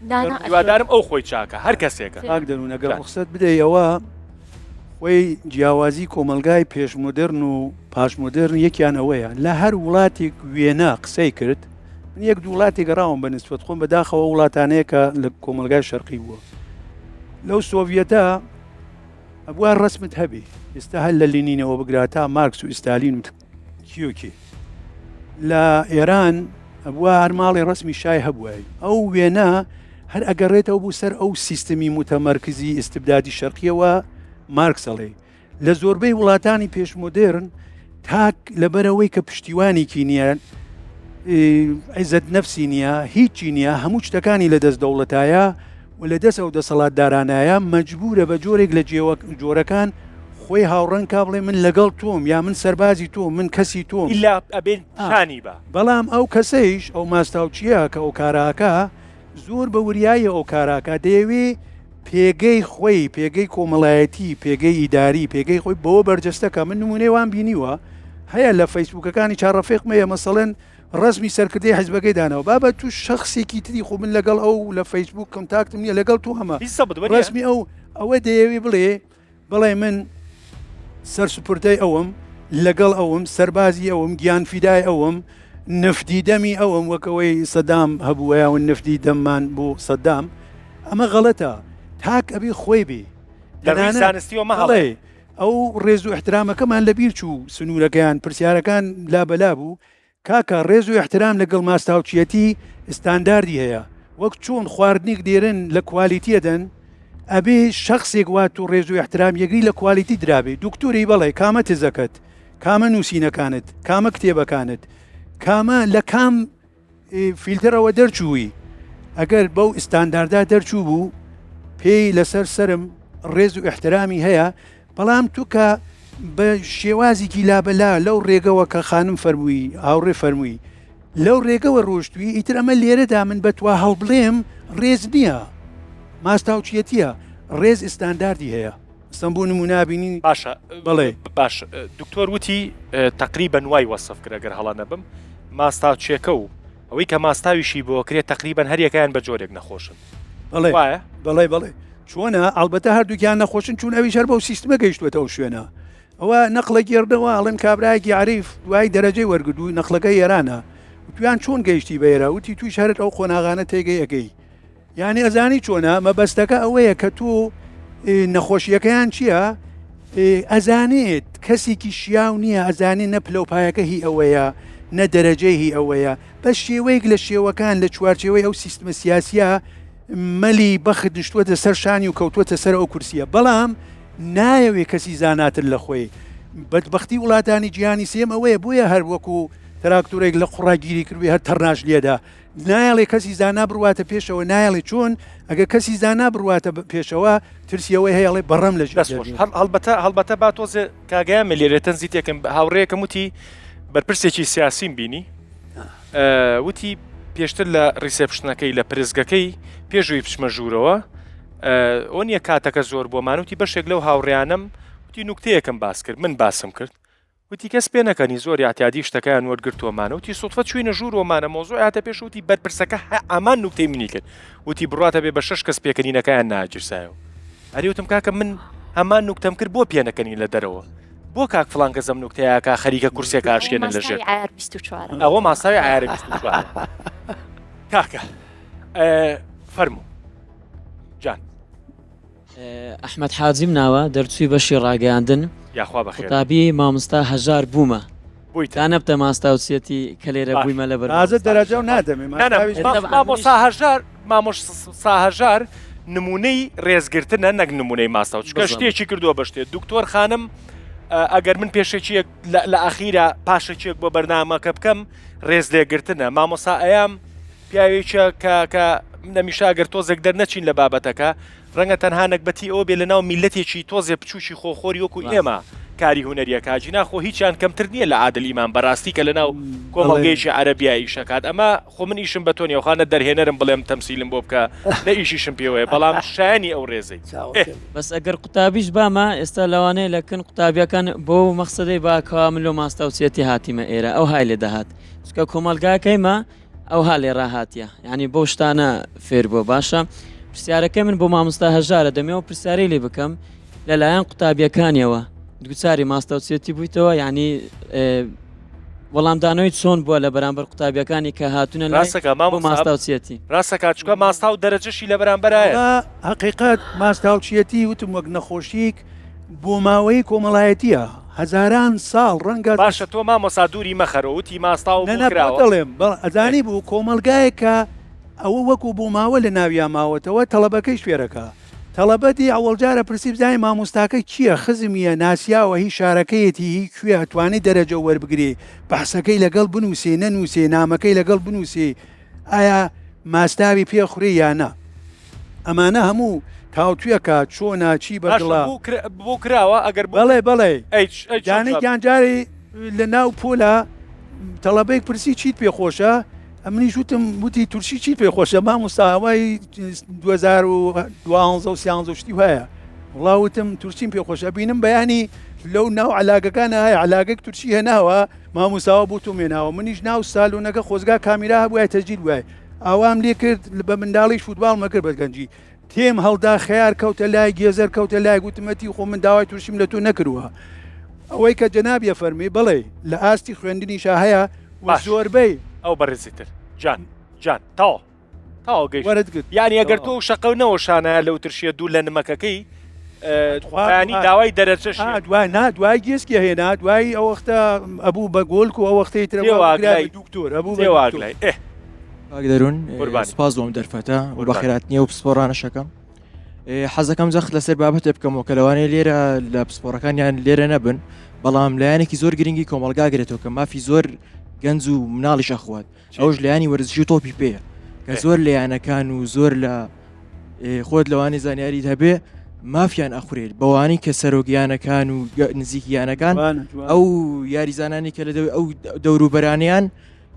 هیوادارم ئەو خۆی چاکە هەر کەسێکە. کاک دەروون ئەگەر ڕوخسەت بدەی ئەوە خۆی جیاوازی کۆمەڵگای پێش مۆدێرن و پاش مۆدێرن یەکیان ئەوەیە لە هەر وڵاتێک وێنە قسەی کرد من یەک دوو وڵاتی گەڕاوم بە نسبەت خۆم بەداخەوە وڵاتانەیە کە لە کۆمەڵگای شەرقی بووە لەو سۆڤیەتە ئەبووە ڕسمت هەبێ ئێستا هەر لە لینینەوە بگرا تا مارکس و ئیستالین و کیۆکی لە ئێران ئەبووە هەر ماڵی ڕسمی شای هەبووە ئەو وێنە هەر ئەگەڕێتەوە بوو سەر ئەو سیستمی متەمەرکزی ئیستبدادی شەرقیەوە مارکس ئەڵێ لە زۆربەی وڵاتانی پێشمۆدێرن تاک لەبەرەوەی کە پشتیوانێکی نییە عیزەت نەفسی نییە هیچی نییە هەموو شتەکانی لە دەست دەوڵەتایە و لە دەست ئەو دەسەڵاتدارانایە مەجبورە بە جۆرێک لە جۆرەکان خۆی هاوڕەنگ کا بڵێ من لەگەڵ تۆم یا من سەربازی تۆم من کەسی تۆم. ئیلا ئەبێ شانی با. بەڵام ئەو کەسەیش ئەو ماستاوچییە کە ئەو کارە ئەکا زۆر بە وریاییە ئەو کارە ئەکا دەیەوێ پێگەی خۆی پێگەی کۆمەڵایەتی پێگەی ئیداری پێگەی خۆی بەوە بەرجەستە کا من نمونەی وام بینیوە هەیە لە فەیسبوکەکانی چا ڕەفیقم هەیە مەسەڵەن ڕەسمی سەرکردەی حزبەکەی داناوە بابە تو شخصێکی تری خۆ من لەگەڵ ئەو لە فەیسبوک contact م نییە لەگەڵ تۆ هەمە ڕەسمی ئەو ئەوە دەیەوێ بڵێ بڵێ من سەرسوپردەی ئەوم لەگەڵ ئەوم سەربازی ئەوم گیان فیدای ئەوم نفدی دەمی ئەوم وەکەوەی سەدام هەبووە و نفدی دەممان بۆ سەدام ئەمە غەڵەتە تاک ئەبێ خۆی بێ زانستیەوە مەهڵێ ئەو ڕێز و احترامەکەمان لەبیر چوو سنوورەکەیان پرسیارەکان لابەلا بوو کاکە ڕێز و ئیحترام لەگەڵ ماستاوچیەتی ستانداردی هەیە وەک چۆن خواردنیک دێرن لە quality ئەدەن ئەبێ شەخسێک وا تو ڕێز و ئیحترام یەگری لە quality درابێ دکتۆری بەڵێ کامە تزەکەت کامە نووسینەکانت کامە کتێبەکانت کامە لە کام فیلتەرەوە دەرچووی ئەگەر بەو ئستانداردا دەرچوو بوو پێی لەسەر سرم ڕێز و ئیحترامی هەیە بەڵام تو کە بە شێوازیکی لابەلا لەو ڕێگەوە کە خانم فەرمووی، هاوڕێ فەرمووی، لەو ڕێگەوە ڕۆشتووی، ئیتر ئەمە لێرەدا من بە توا هەڵبڵێم ڕێز نییە، ماستاوچیەتییە، ڕێز ئیستانداردی هەیە. ئەسڵەن بۆ نموونە ئەبینی. باشە بەڵێ. باش دکتۆر وتی تەقریبەن وای وەسف کرد ئەگەر هەڵە نەبم، ماستاوچیەکە و ئەوەی کە ماستاویشی بۆ کرێ تەقریبەن هەریەکەیان بە جۆرێک نەخۆشن. بەڵێ. وایە؟ بەڵێ بەڵێ. چۆنە ئەڵبەتە هەردووکیان نەخۆشن چون ئەویش هەر بەو سیستمە گەیشتوەتە ئەو شوێنە ئەوە نەقڵە گێڕنەوە ئەڵێن کابرایەکی عریف دوای دەرەجەی وەرگدوو نەقڵەکە ئێرانە وتویان چۆن گەیشتی بە ئێرە وتی تویش هەرت ئەو قۆناغانە تێگەی ئەگەی یعنی ئەزانی چۆنە مەبەستەکە ئەوەیە کە تۆ نەخۆشیەکەیان چییە؟ ئەزانێت کەسێکی شیاو نییە ئەزانێ نە پلەوپایەکە هی ئەوەیە نە دەرەجەی هی ئەوەیە بە شێوەیەک لە شێوەکان لە چوارچێوەی ئەو سیستمە سیاسیە مەلی بەخت نیشتووەتە سەر شانی و کەوتووەتە سەر ئەو کورسییە، بەڵام نایەوێ کەسی زاناتر لە خۆی. بەدبەختی وڵاتانی جیهانی سێیەم ئەوەیە، بۆیە هەر وەکوو تراکتۆرێک لە قوڕا گیری کردبێ هەر تەڕناش لێدا. نایەڵێ کەسی زانا بڕواتە پێشەوە، نایەڵێ چۆن ئەگەر کەسی زانا بڕواتە پێشەوە ترسی ئەوەی هەیە ئەڵێ بەڕەم لە ژێر دەست خۆش. هەڵبەتە هەڵبەتە با تۆزێ کاک گەیامێ لێرە تەنزی تێکەم، هاوڕێیەکم وتی بەرپرسێکی سیاسیم بینی. وتی پێشتر لە reception ەکەی لە پرسگەکەی پێشوی بچمە ژوورەوە ئەو نییە کاتەکە زۆر بۆ مانوتی بەشێک لەو هاوڕیانم وتی نوکتەیەکم باس کرد من باسم کرد وتی کەس پێ نەکەنی زۆر یاعتیادی شتەکەیان وەرگرتووەمانە وتی سوتفە چوینە ژوورۆمانە مۆزوع هاتە پێش وتی بەرپرسەکە هە ئامان نوکتەی منی کرد وتی بڕاتە بێ بە شەش کەس پێکەنینەکەیان ناگیرسایەوە ئەری وتم کاکە من هەمان نوکتەم کرد بۆ پێنەکەنین لە دەرەوە بۆ کاک فڵان کەس ئەم نوکتەیە کا خەریکە کورسێک ئاشکێنن لە ژێر عیار 24 ئەوە ماساوی عیار 24 کاکە فەرموو جان ئەحمەد حاجیم ناوە دەرچووی بەشی ڕاگەیاندن یاخوا بەخێر قوتابی مامۆستا هەژار بوومە بوویتە تا نەبتە ماستاوچیەتی کە لێرە باش. بوویمە لەبەر تازە مامۆستا دەرەجە و هەژار. نادەمێ نا نا ماستاویش طبعا مامۆستا هەژار مامۆستا هەژار نمونەی ڕێزگرتنە نەک نمونەی ماستاو چونکە بالضبط. شتێکی کردووە بە شتێ دکتۆر خانم ئەگەر من پێشەکیەک لە ئەخیرا پاشەکیەک بۆ بەرنامەکە بکەم ڕێز لێگرتنە مامۆسا ئەیام پیاوێکە کە کە نەمیشە ئەگەر تۆزێک دەرنەچین لە بابەتەکە ڕەنگە تەنها نەگبەتی ئەوە بێ لەناو میللەتێکی تۆزێ بچوکی خۆخۆری وەکو ئێمە کاری هونەریەکا جینا خۆ هیچیان کەمتر نییە لە عادل ئیمام بەراستی کە لەناو کۆمەڵگەیەکی عەرەبیا ئیشەکات ئەمە خۆ من ئیشم بە تۆ نیە خوا نە دەرهێنەرم بڵێم تەمسیلم بۆ بکە نە ئیشیشم پێوەیە بەڵام شایەنی ئەو ڕێزەی ئێ. بەس ئەگەر قوتابیش بامە ئێستا لەوانەیە لە کن قوتابیەکان بۆ مەخسەدەی با کەوا من لۆ ماستاوچیەتی هاتیمە ئێرە ئەوهای لێ دەهات چونکە کۆمەڵگاکەیمە ئەوها لێ ڕاهاتیە یانی بەو شتانە فێر بووە باشە پرسیارەکەی من بۆ مامۆستا هەژارە دەمەوە پرسیارەی لێ بکەم لەلایەن قوتابیەکانیەوە دووچاری ماستاوچێتی بوویتەوە یعنی وەڵامدانەوەی چۆن بووە لە بەرامبەر قوتابیەکانی کە هاتوونە لای ڕاستەکە بۆ مامۆستا ماستاوچێتی ڕاستەکە چونکە ماستاو دەرەجەشی لە بەرامبەرایە. وەڵا هەقیقەت ماستاوچیەتی وتم وەک نەخۆشیک بۆماوەیی کۆمەڵایەتیە هەزاران ساڵ ڕەنگە. باشە تۆ مامۆستا دووری مەخەرەوە وتی ماستاو نا بۆ نا بۆت کراوە. دەڵێم بەڵێ ئەزانی بوو کۆمەڵگایەک کە ئەوە وەکو بۆماوە لە ناویا ماوەتەوە تەڵەبەکەیش فێرەکا تەڵەبە دێ ئەوەڵ جارە پرسی بزانێ مامۆستاکە کییە خزمیە ناسیاوە هی شارەکەیەتی هی کوێ ئەتوانێ دەرەجە وەربگرێ بەحسەکەی لەگەڵ بنووسێ نەنووسێ نامەکەی لەگەڵ بنووسێ ئایا ماستاوی پێ خوری یا نا ئەمانە هەموو تاوتوێکە چۆنە چی بە باشە دڵە. بۆ کرا بۆ کراوە ئەگەر بۆ بەڵێ بەڵێ ئەی چ- ئەی چۆن جواب دانێکیان جارێ لە ناو پۆلا تەڵەبەیەک پرسی چیت پێ خۆشە ئەمنیش وتم وتی تورشی چیت پێ خۆشە مامۆستا ئەوەی 2012 و 13 و شتی وایە وڵا وتم تورشیم پێ خۆشە بینم بەیانی لەو ناو عەلاگەکانە هەیە عەلاگەک تورشی هێناوە مامۆستاوە بۆ تۆم هێناوە منیش ناو سالۆنەکە خۆزگا کامیرا هەبوایە تەسجیل بوایە ئاوام لێ کرد بە منداڵیش فوتباڵمە کرد بە گەنجی تێم هەڵدا خەیار کەوتە لای گێزەر کەوتە لای گوتمەتی خۆ من داوای تورشیم لە تۆ نەکردووە ئەوەی کە جەنابیە فەرمی بڵێ لە ئاستی خوێندنیشا هەیە و باش. زۆربەی ئەو بەڕێزی تر جان جان تەواو تەواو گەیشت وەرت گرت یعنی ئەگەر تۆ تەواو. شەقە نەوەشانایە لەو ترشیە دوو لە نمەکەکەی تخوا بەیانی دوای داوای دەرەجەش آ، دوای نا دوای گێسکی هێنا دوای ئەو وەختە ئەبوو بە گۆلک و ئەو وەختەی ترە تێواگلای دکتۆر ئەبوو بە دکتۆر. تێواگلای ئێ کاک دەروون قوربانی. سپاس بۆ ئەم دەرفەتە و قوربانی. بەخێراتنی و پسپۆڕانەشەکەم حەزەکەم جەخت لەسەر بابەتێ بکەمەوە کە لەوانەیە لێرە لە پسپۆڕەکانیان لێرە نەبن بەڵام لایەنێکی زۆر گرنگی کۆمەڵگا گرێتەوە کە مافی زۆر گەنج و مناڵیش ئەخوات ئەوش لایەنی وەرزشی و تۆپی پێیە کە زۆر لە یانەکان و زۆر لە خۆت لەوانی زانیاریت هەبێ مافیان ئەخورێت بەوانی کە سەرۆک یانەکان و نزیک یانەکان ئەو یاریزانانی کە لە ئەو دەوروبەرانیان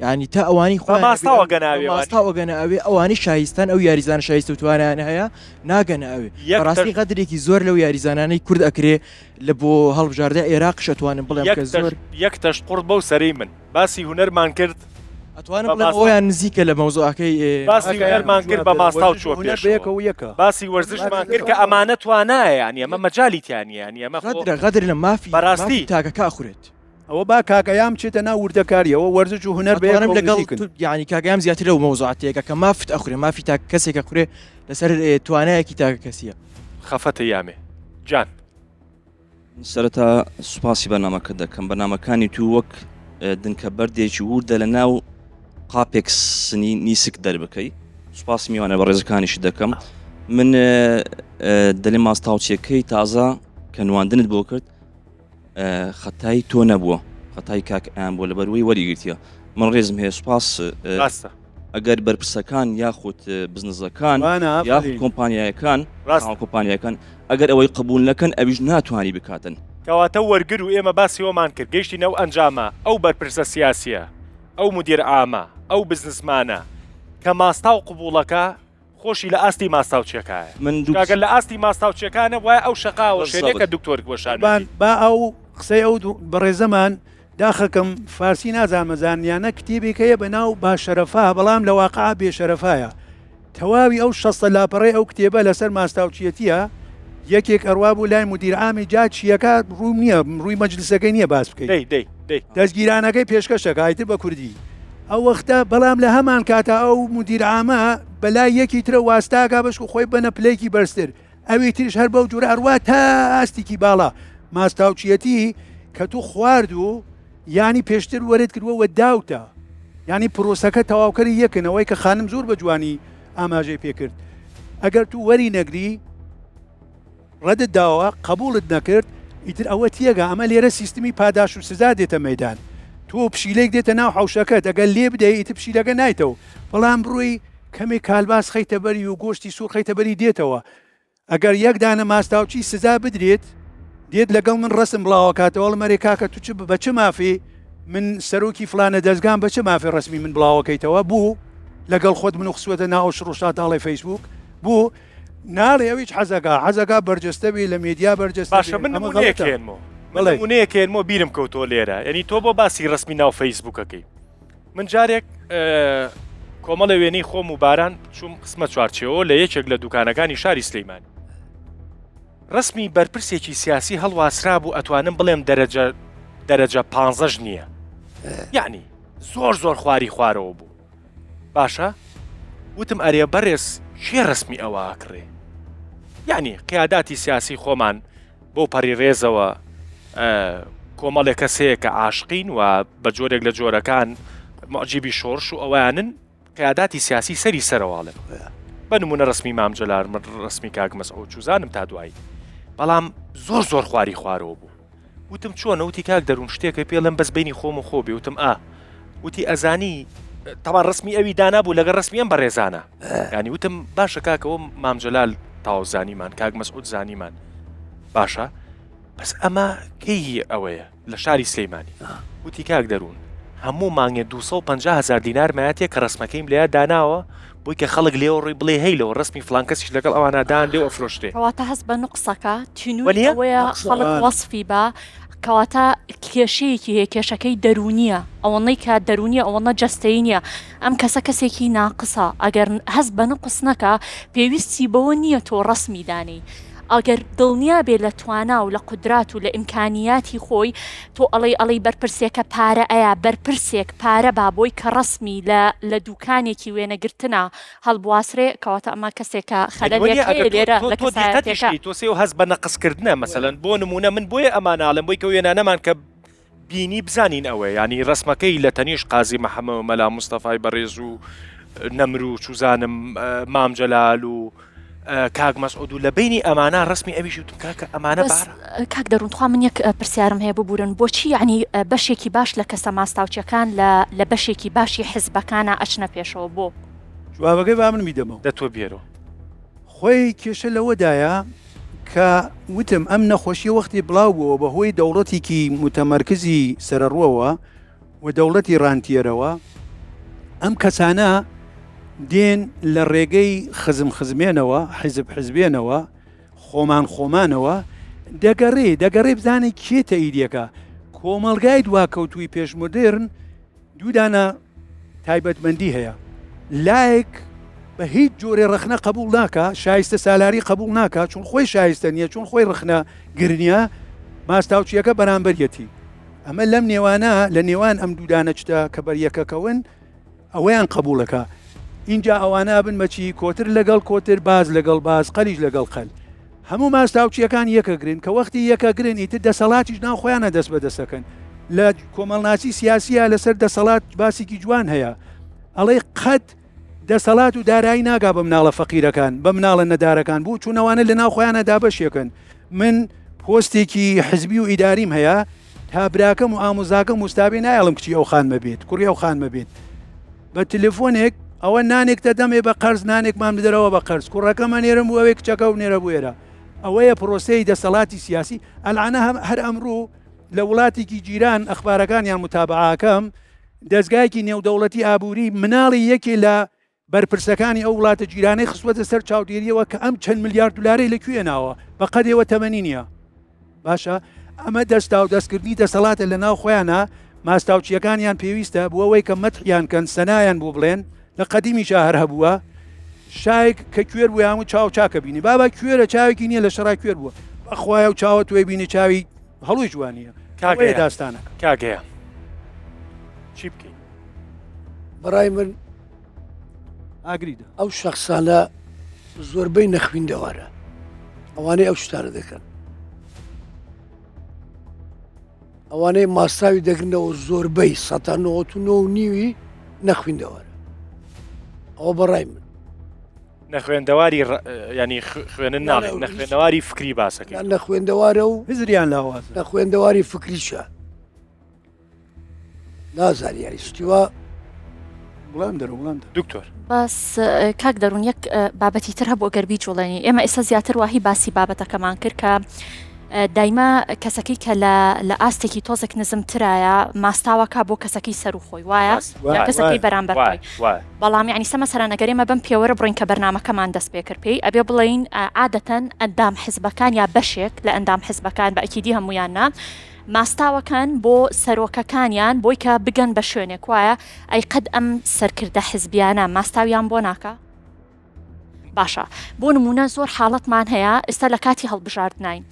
ینی تا ئەوانی خۆ ماستاوە گەناوێ ماستاوە گەنە ئەوێ ئەوانی شایستان ئەو یاریزان شایستە و توانیان هەیە ناگەنە ئەوێ ڕاستی غەدرێکی زۆر لەو یاریزانانەی کورد ئەکرێ لە بۆ هەڵبژاردە عێراق شەتوانم بڵێم کە زۆر یەک تەشت قوڕ بەو سەرەی من باسی هونەرمان کرد ئەتوانم بڵێم ئەویان نزیکە لە مەوزوعەکەی باسی هونەرمان کرد بە ماستاو چووە پێشەوە باسی وەرزشمان کرد کە ئەمانە توانایە یانی ئەمە مەجالی تیا نییە یانی ئەمە خۆ غەدرە غەدر لە مافی بەڕاستی تاکەکە ئەخورێت. ئەوە با کاک ئەیام بچێتە ناو وردەکاریەوە وەرزش و هونەر ئەتوانم بەیەکەوە لەگەڵ نزیکن. یانی کاک ئەیام زیاتر لەو مەوزوعە تێگا کە مافت ئەخورێ مافی تاکە کەسێک ئەخورێ لەسەر توانایەکی تاکە کەسیە. خەفەتە یامێ جان. سەرەتا سوپاسی بەرنامەکەت دەکەم بەرنامەکانی تو وەک دنکە بەردێکی وردە لە ناو قاپێک سنی نیسک دەربکەی سوپاسی میوانە بەڕێزەکانیشی دەکەم من دەلێ ماستاوچیەکەی تازە کە نواندنت بۆ کرد خەتای تۆ نەبووە خەتای کاک ئەیان بۆ لەبەروەی وەریگرتیە من ڕێزم هەیە سوپاس ڕاستە ئەگەر بەرپرسەکان یاخود بزنزەکان یاخود کۆمپانیایەکان ڕاست کۆمپانیەکان ئەگەر ئەوەی قبول نەکەن ئەویش ناتوانانی بکاتن. کەواتە وەرگر و ئێمە باسی ئەوەمان کرد گەیشتینە ئەو ئەنجامە ئەو بەرپرسە سیاسیە ئەو مدیر عامە. ئەو بزنسمانە کە ماستاو قبوڵەکە خۆشی لە ئاستی ماستاوچیەکایە من دوو چونکە گەر لە ئاستی ماستاوچیەکا نەبوایە ئەو شەقاوە شێنەیە بالضبط کە دکتۆر قوربان وەشانوێتی. با ئەو قسەی ئەو دوو بەڕێزەمان داخەکەم فارسی نازانم ئەزانن یان نە کتێبێک هەیە بە ناو باشەرەفا بەڵام لە واقعا بێشەرەفایە تەواوی ئەو شەستە لاپەڕەی ئەو کتێبە لەسەر ماستاوچیەتیە یەکێک ئەڕوا بۆ لای مدیر عامی جا چیەکە ڕووم نییە ڕووی مەجلسەکەی نییە باس بکەی دەی دەی دەی. دەستگیرانەکەی پێشکەش دەکا ئیتر بە کوردی ئەو وەختە بەڵام لە هەمان کاتا ئەو مدیر عامە بەلای یەکی ترە واستاکا بەشکو خۆی بەنە پلەیەکی بەرزتر ئەوی تریش هەر بەو جورە ئەڕوا تا ئاستێکی باڵا ماستاوچیەتی کە تو خوارد و یانی پێشتر وەرت کردوە وە داوتە یانی پرۆسەکە تەواوکەری یەکن ئەوەی کە خانم زۆر بە جوانی ئاماژەی پێکرد ئەگەر تو وەری نەگری ڕەدت داوە قبوڵت نەکرد ئیتر ئەوە تێگا ئەمە لێرە سیستمی پاداش و سزا دێتە مەدان تۆ پشیلێک دێتە ناو حوشەکەت ئەگەر لێ بدەی ئیتر پشیلەکە نایتەوە بەڵام بڕۆی کەمێک کالباس خەیتە بەری و گۆشتی سوور خەیتە بەری دێتەوە ئەگەر یەک دانە ماستاوچی سزا بدرێت دێت لەگەڵ من ڕسم بڵاوەکاتەوە ئەڵێم ئەرێ کاکە تو چ بە چ مافی من سەرۆکی فلانە دەزگام بە چ مافی ڕسمی من بڵاوەکەیتەوە بوو لەگەڵ خۆت من و خسوەتە ناو شڕشاتاڵی فەیسبوک بوو ناڵێ ئەویچ حەزەکا حەزەکا بەرجەستە بێ لە مێدیا بەرجەستە باشە من ئەمە نمونەیەک غەڵەتە هێنمەوە من بەڵێ نمونەیەک هێنمەوە بیرم کەوتەوە لێرە یعنی تۆ بۆ باسی ڕسمی ناو فەیسبوکەکەی من جارێک کۆمەڵێ وێنەی خۆم و باران چوم قسمە چوارچێوە لە یەکێک لە دوکانەکانی شاری سلەیمانی ڕسمی بەرپرسێکی سیاسی هەڵواسرا بوو ئەتوانم بڵێم دەرەجە دەرەجە پانزەش نییە یعنی زۆر زۆر خواری خوارەوە بوو باشە وتم ئەرێ بەڕێز کێ ڕسمی ئەوە ئەکڕێ یعنی قیاداتی سیاسی خۆمان بەو پەڕی ڕێزەوە کۆمەڵێک کەس هەیە کە عاشقین و بە جۆرێک لە جۆرەکان معجیبی شۆڕش و ئەوانن قیاداتی سیاسی سەری سەرەواڵێن بە نمونە ڕسمی مام جەلال من ڕسمی کاک مەسعود چوزانم تا دوایی بەڵام زۆر زۆر خواری خوارەوە بوو وتم چۆنە وتی کاک دەروون شتێکە پێڵم بەس بینی خۆم و خۆ بێ وتم ئا وتی ئەزانی تەوا ڕسمی ئەوی دانابوو لەگەڵ ڕسمی ئەم بەڕێزانە ینی وتم باشە کاکەوە مام جەلال تاو زانیمان کاک مەسعود زانیمان باشە بەس ئەمە کەی هی ئەوەیە لە شاری سلەیمانی وتی کاک دەروون هەموو مانگێ 250 هزار دینار مایەتێ کە ڕسمەکەیم لەیا داناوە بۆی کە خەڵک لێوە ڕووی بڵێ هەی لەوە ڕسمی فلان کەسیش لەگەڵ ئەوانە دان لێو ئەفرۆشرێ. کەواتە هەست بە نوقسەکە، تینووی وەنیە؟ ئەوەیە خەڵک وەسفی با، کەواتە کێشەیەکی هەیە، کێشەکەی دەروونییە، ئەوەنەی کە دەروونییە ئەوەنە جەستەیی نییە، ئەم کەسە کەسێکی ناقسە، ئەگەر هەست بە نوقس نەکا پێویستی بەوە نییە تۆ ڕەسمی دانێی، ئەگەر دڵنیا بێ لە توانا و لە قودرات و لە ئیمکانیاتی خۆی، تۆ ئەڵێی ئەڵێی بەرپرسێکە پارە ئەیا، بەرپرسێک پارە با بۆی کە ڕەسمی لە لە دوکانێکی وێنەگرتنا هەڵبواسرێ، کەواتە ئەمە کەسێکە خەلەلێک هەیە لێرە لە کەسایەتیەکە. تۆ سێ و هەست بە نەقس کردنە مەسەلەن بۆ نموونە من بۆیە ئەمانە ئەڵێم بۆی کە وێنانەمان کە بینی بزانین ئەوەیە یانی ڕەسمەکەی لە تەنیشت قازی محەممە و مەلا مستەفای بەڕێز و نەمر و چوزانم مام جەلال و کاک مەسعود و لە بینی ئەمانە ڕسمی ئەویش وتم کاکە ئەمانە بەس کاک دەروون تخوا من یەک پرسیارم هەیە ببورن بۆچی یعنی بەشێکی باش لە کەسە ماستاوچیەکان لە لە بەشێکی باشی حزبەکانە ئەچنە پێشەوە بۆ؟ جوابەکەی با من بیدەمەوە. دە تۆ بێرۆ. خۆی کێشە لەوەدایە کە وتم ئەم نەخۆشیە وەختی بڵاو بووەوە بە هۆی دەوڵەتێکی موتەمەرکزی سەرەڕوەوە و دەوڵەتی ڕانتیەرەوە ئەم کەسانە دێن لە ڕێگەی خزم خزمێنەوە حیزب حزبێنەوە خۆمان خۆمانەوە دەگەڕێ دەگەڕێ بزانێ کێ تەئیدیەکە کۆمەڵگای دواکەوتووی پێشمۆدێرن دوودانە تایبەتمەندی هەیە لایەک بە هیچ جۆرێ ڕەخنە قبوڵ ناکا شایستە سالاری قبوڵ ناکا چون خۆی شایستە نییە چون خۆی ڕەخنە گرنیە ماستاوچیەکە بەرامبەریەتی ئەمە لەم نێوانە لە نێوان ئەم دوودانە چتە کە بەریەکەکەون ئەوەیان قبوڵەکە ئینجا ئەوانە ئەبن بەچی کۆتر لەگەڵ کۆتر باز لەگەڵ باز قەلیش لەگەڵ قەل هەموو ماستاوچیەکان یەکەگرن کە وەختی یەکەگرن ئیتر دەسەڵاتیش ناو خۆیانە دەست بەدەستەکەن لە کۆمەڵناسی سیاسیە لەسەر دەسەڵات باسێکی جوان هەیە ئەڵێ قەت دەسەڵات و دارایی ناگا بە مناڵە فەقیرەکان بە مناڵە نەدارەکان بوو چونەوانە لە ناو خۆیانە دابەشێکن من پۆستێکی حزبی و ئیداریم هەیە تا براکەم و ئامۆزاکەم وستابێ نایەڵم کچی ئەو خانمە بێت کوڕی ئەو خانمە بێت بە تلفۆنێک ئەوە نانێک دەدەمێ بە قەرز نانێکمان بدەرەوە بە قەرز کوڕەکەمە نێرم بۆ ئەوێ کچەکە و نێرە بۆ ئێرە ئەوەیە پرۆسەی دەسەڵاتی سیاسی ئەلعانە هەر ئەمڕۆ لە وڵاتێکی جیران ئەخبارەکانیان متابعاکەم. دەزگایەکی نێودەوڵەتی ئابووری مناڵی یەکێ لە بەرپرسەکانی ئەو وڵاتە جیرانەی خستووەتە سەر چاودێریەوە کە ئەم چەند ملیار دولارەی لە کوێ ناوە بە قەدێوە تەمەنی نییە باشە ئەمە دەستا و دەستکردنی دەسەڵاتە لە ناو خۆیانە ماستاوچیەکانیان پێویستە بۆ ئەوەی کە مەتحیان کەن سەنایان بۆ بڵێن لە قەدیمیشا هەر هەبووە شایک کە کوێر بوو هەموو چاو چاکە بینی بابا کوێرە چاوێکی نییە لە شەڕا کوێر بووە بەخوایە و چاوە توێ بینی چاوی هەڵوی جوانیە کاکەیە داستانەکە کاکەیە چی بکەین بەڕای من ئاگریدا ئەو شخصانە زۆربەی نەخویندەوارە ئەوانەی ئەو شتانە دەکەن ئەوانەی ماستاوی دەگرنەوە زۆربەی سەتا نەوەت و نۆ و نیوی نەخویندەوارە ئەوە بەڕای من. نەخوێندەواری ینی خوێنن ناڵێ نەخوێندەواری فکری باسەکە نەخوێندەوارە و هزریان لاواز نەخوێندەواری فکریشە نازانی یاری شتیوا وڵام دەرە وڵام دکتۆر بەس کاک دەروون یەک بابەتی تر هەبوو گەر بیجوڵێنی ئێمە ئێستا زیاتر واهی باسی بابەتەکەمان کرد کە دایما کەسەکەی کە لە لە ئاستێکی تۆزێک نزمترایە ماستاوەکە بۆ کەسەکەی سەر و خۆی وایە کەسەکەی بەرامبەر خۆی بەڵام یعنی سەمە سەران ئەگەر ئێمە بەم پێوەرە بڕین کە بەرنمەکەمان دەست پێ کرد پێی ئەبێ بڵین عادەتەن ئەندام حزبەکان یا بەشێک لە ئەندام حزبەکان بە ئەکیدی هەمویان نا ماستاوەکان بۆ سەرۆکەکانیان بۆی کە بگەن بە شوێنێک وایە ئەی قەت ئەم سەرکردە حزبیانە ماستاویان بۆ ناکا؟ باشە بۆ نمونە زۆر حاڵەتمان هەیە ئێستا لە کاتی هەڵبژاردنین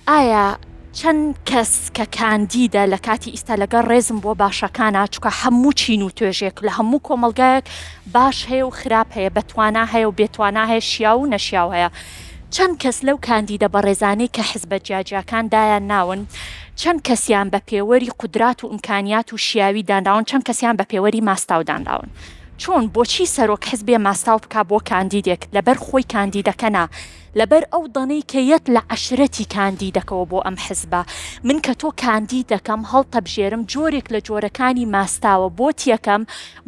ئایا چەند کەس کە کاندیدە لە کاتی ئیستا لەگەڵ ڕێزم بۆ باشەکانە چکە هەموو چین و توێژێک لە هەموو کۆمەلگایەک باش هەیە و خراپ هەیە بەتوانا هەیە و بێتوانا هەیە شیاو و نەشیاو هەیە چەند کەس لەو کاندیدە بەڕێزانەی کە حزبە جیاجیاکان دایان ناون، چەند کەسیان بە پێوەری قودرات و ئیمکانیات و شیاوی دانراون، چەند کەسیان بە پێوەری ماستاو دانراون؟ چۆن، بۆچی سەرۆک حزبێ ماستاو بکا بۆ کاندیدێک، لەبەر خۆی کاندیدەکە نا، لەبەر ئەو دەنەی کە یەت لە عەشرەتی کاندیدەکەوە بۆ ئەم حزبە، من کە تۆ کاندید دەکەم، هەڵتەبژێرم، جۆرێک لە جۆرەکانی ماستاوە بۆت یەکەم،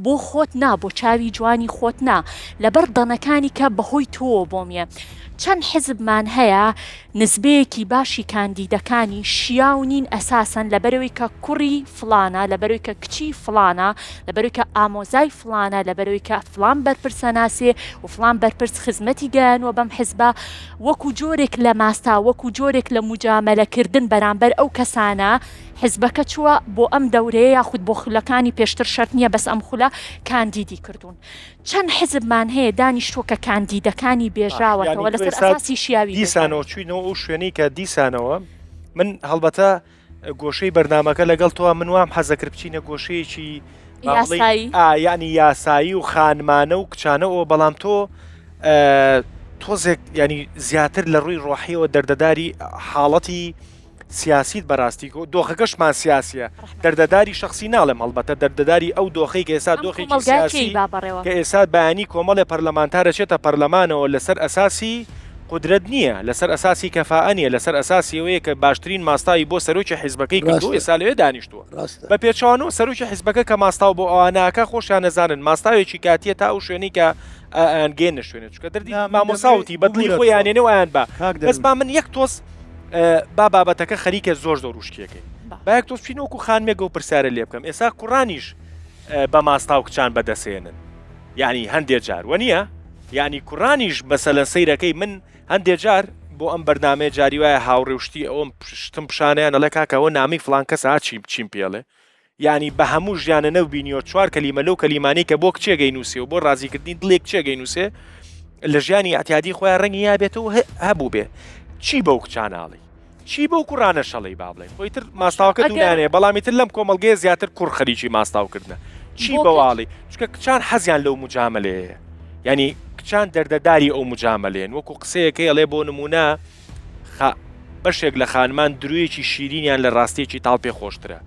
بۆ خۆت نا بۆ چاوی جوانی خۆت نا لەبەر دەنەکانی کە بەهۆی تۆوە بۆم یە چەند حزبمان هەیە نزبەیەکی باشی کاندیدەکانی شیاو نین ئەساسەن لەبەرەوەی کە کوڕی فڵانە لەبەرەوەی کە کچی فڵانە لەبەرەوەی کە ئامۆزای فڵانە لەبەرەوەی کە فڵان بەرپرسە ناسێ و فڵان بەرپرس خزمەتی گەیانوە بەم حزبە وەکو جۆرێک لە ماستا وەکو جۆرێک لە موجامەلەکردن بەرامبەر ئەو کەسانە حزبەکە چووە بۆ ئەم دەورەیە یاخود بۆ خولەکانی پێشتر شەرت نییە بەس ئەم خولە کاندیدی کردوون. چەند حزبمان هەیە دانیشتووە کە کاندیدەکانی بێژراوەتەوە لەسەر ئەساسی شیاوی دیسانەوە چوینەوە ئەو شوێنەی کە دیسانەوە من هەڵبەتە گۆشەی بەرنمەکە لەگەڵ تۆ من وام حەزەکرد بچینە گۆشەیەکی یاسایی یعنی یاسایی و خانمانە و کچانەوە بەڵام تۆ تۆزێک ینی زیاتر لە ڕووی ڕۆحیەوە دەردەداری حاڵەتی سیاسیت بەراستی دۆخەکەشمان سیاسیە دەردەداری شخصی ناڵێم هەڵبەتە دەردەداری ئەو دۆخەی کە ئێستا دۆخێکی سیاسی کە ئێستا بەیانی کۆمەڵێ پەرلەمانتارە چێتە پەرلەمانەوە لەسەر ئەساسی قودرەت نییە لەسەر ئەساسی کەفائە نییە لەسەر ئەساسی ئەوەیە کە باشترین ماستاوی بۆ سەرۆکی حیزبەکەی کردو ئێستا لەوێ دانیشتووە بە پێچەوانەوە سەرۆکی حیزبەکە کە ماستاو بۆ ئەواناکە خۆشیان نەزانن ماستاوێکی کاتیە تا ئەو شوێنەی کە ئەیانگەیەنە شوێنێ چونکە دەردی مامۆساوتی بەدڵی خۆیانێنێ و ئەیان با بەس با من یەک تۆز با بابەتەکە خەریکە زۆر زۆر وشکیەکەی با یەک تۆز بچین وەکو خانمێک ئەو پرسیارە لێ بکەم ئێستا کوڕانیش بە ماستاو کچان بەدەسێنن یعنی هەندێ جار وە نییە یعنی کوڕانیش مەسەلەن سەیرەکەی من هەندێ جار بۆ ئەم بەرنمەیە جاری وایە هاوڕێ و شتی ئەوم شتم پیشانیان ئەڵێ کاکە ئەوە نامەی فڵان کەس ها چیم چیم پێڵێ یانی بە هەموو ژیانە نەو بینیوە چوار کەلیمە لەو کەلیمانەی کە بۆ کچێک ئەینووسێ و بۆ ڕازیکردنی دڵێک کچێک ئەینووسێ لە ژیانی ئەعتیادی خۆیان ڕەنگی یابێتەوە هەبوو بێ چی بەو کچانە ئەڵێی چی بەو کوڕانە شەڵی با بڵێن خۆی تر ماستاوەکە دوونانێ بەڵام ئیتر لەم کۆمەڵگەیە زیاتر کوڕ خەریکی ماستاوکردنە چی بەواڵی چکە کچان حەزیان لەو مجاملەیە یعنی کچان دەردەداری ئەو مجاملێن وەکو قسەیەکەی ئەڵێ بۆ نمونە خا بەشێک لە خانمان درۆیەکی شیرینیان لە ڕاستیەکی تاڵ پێ خۆشترە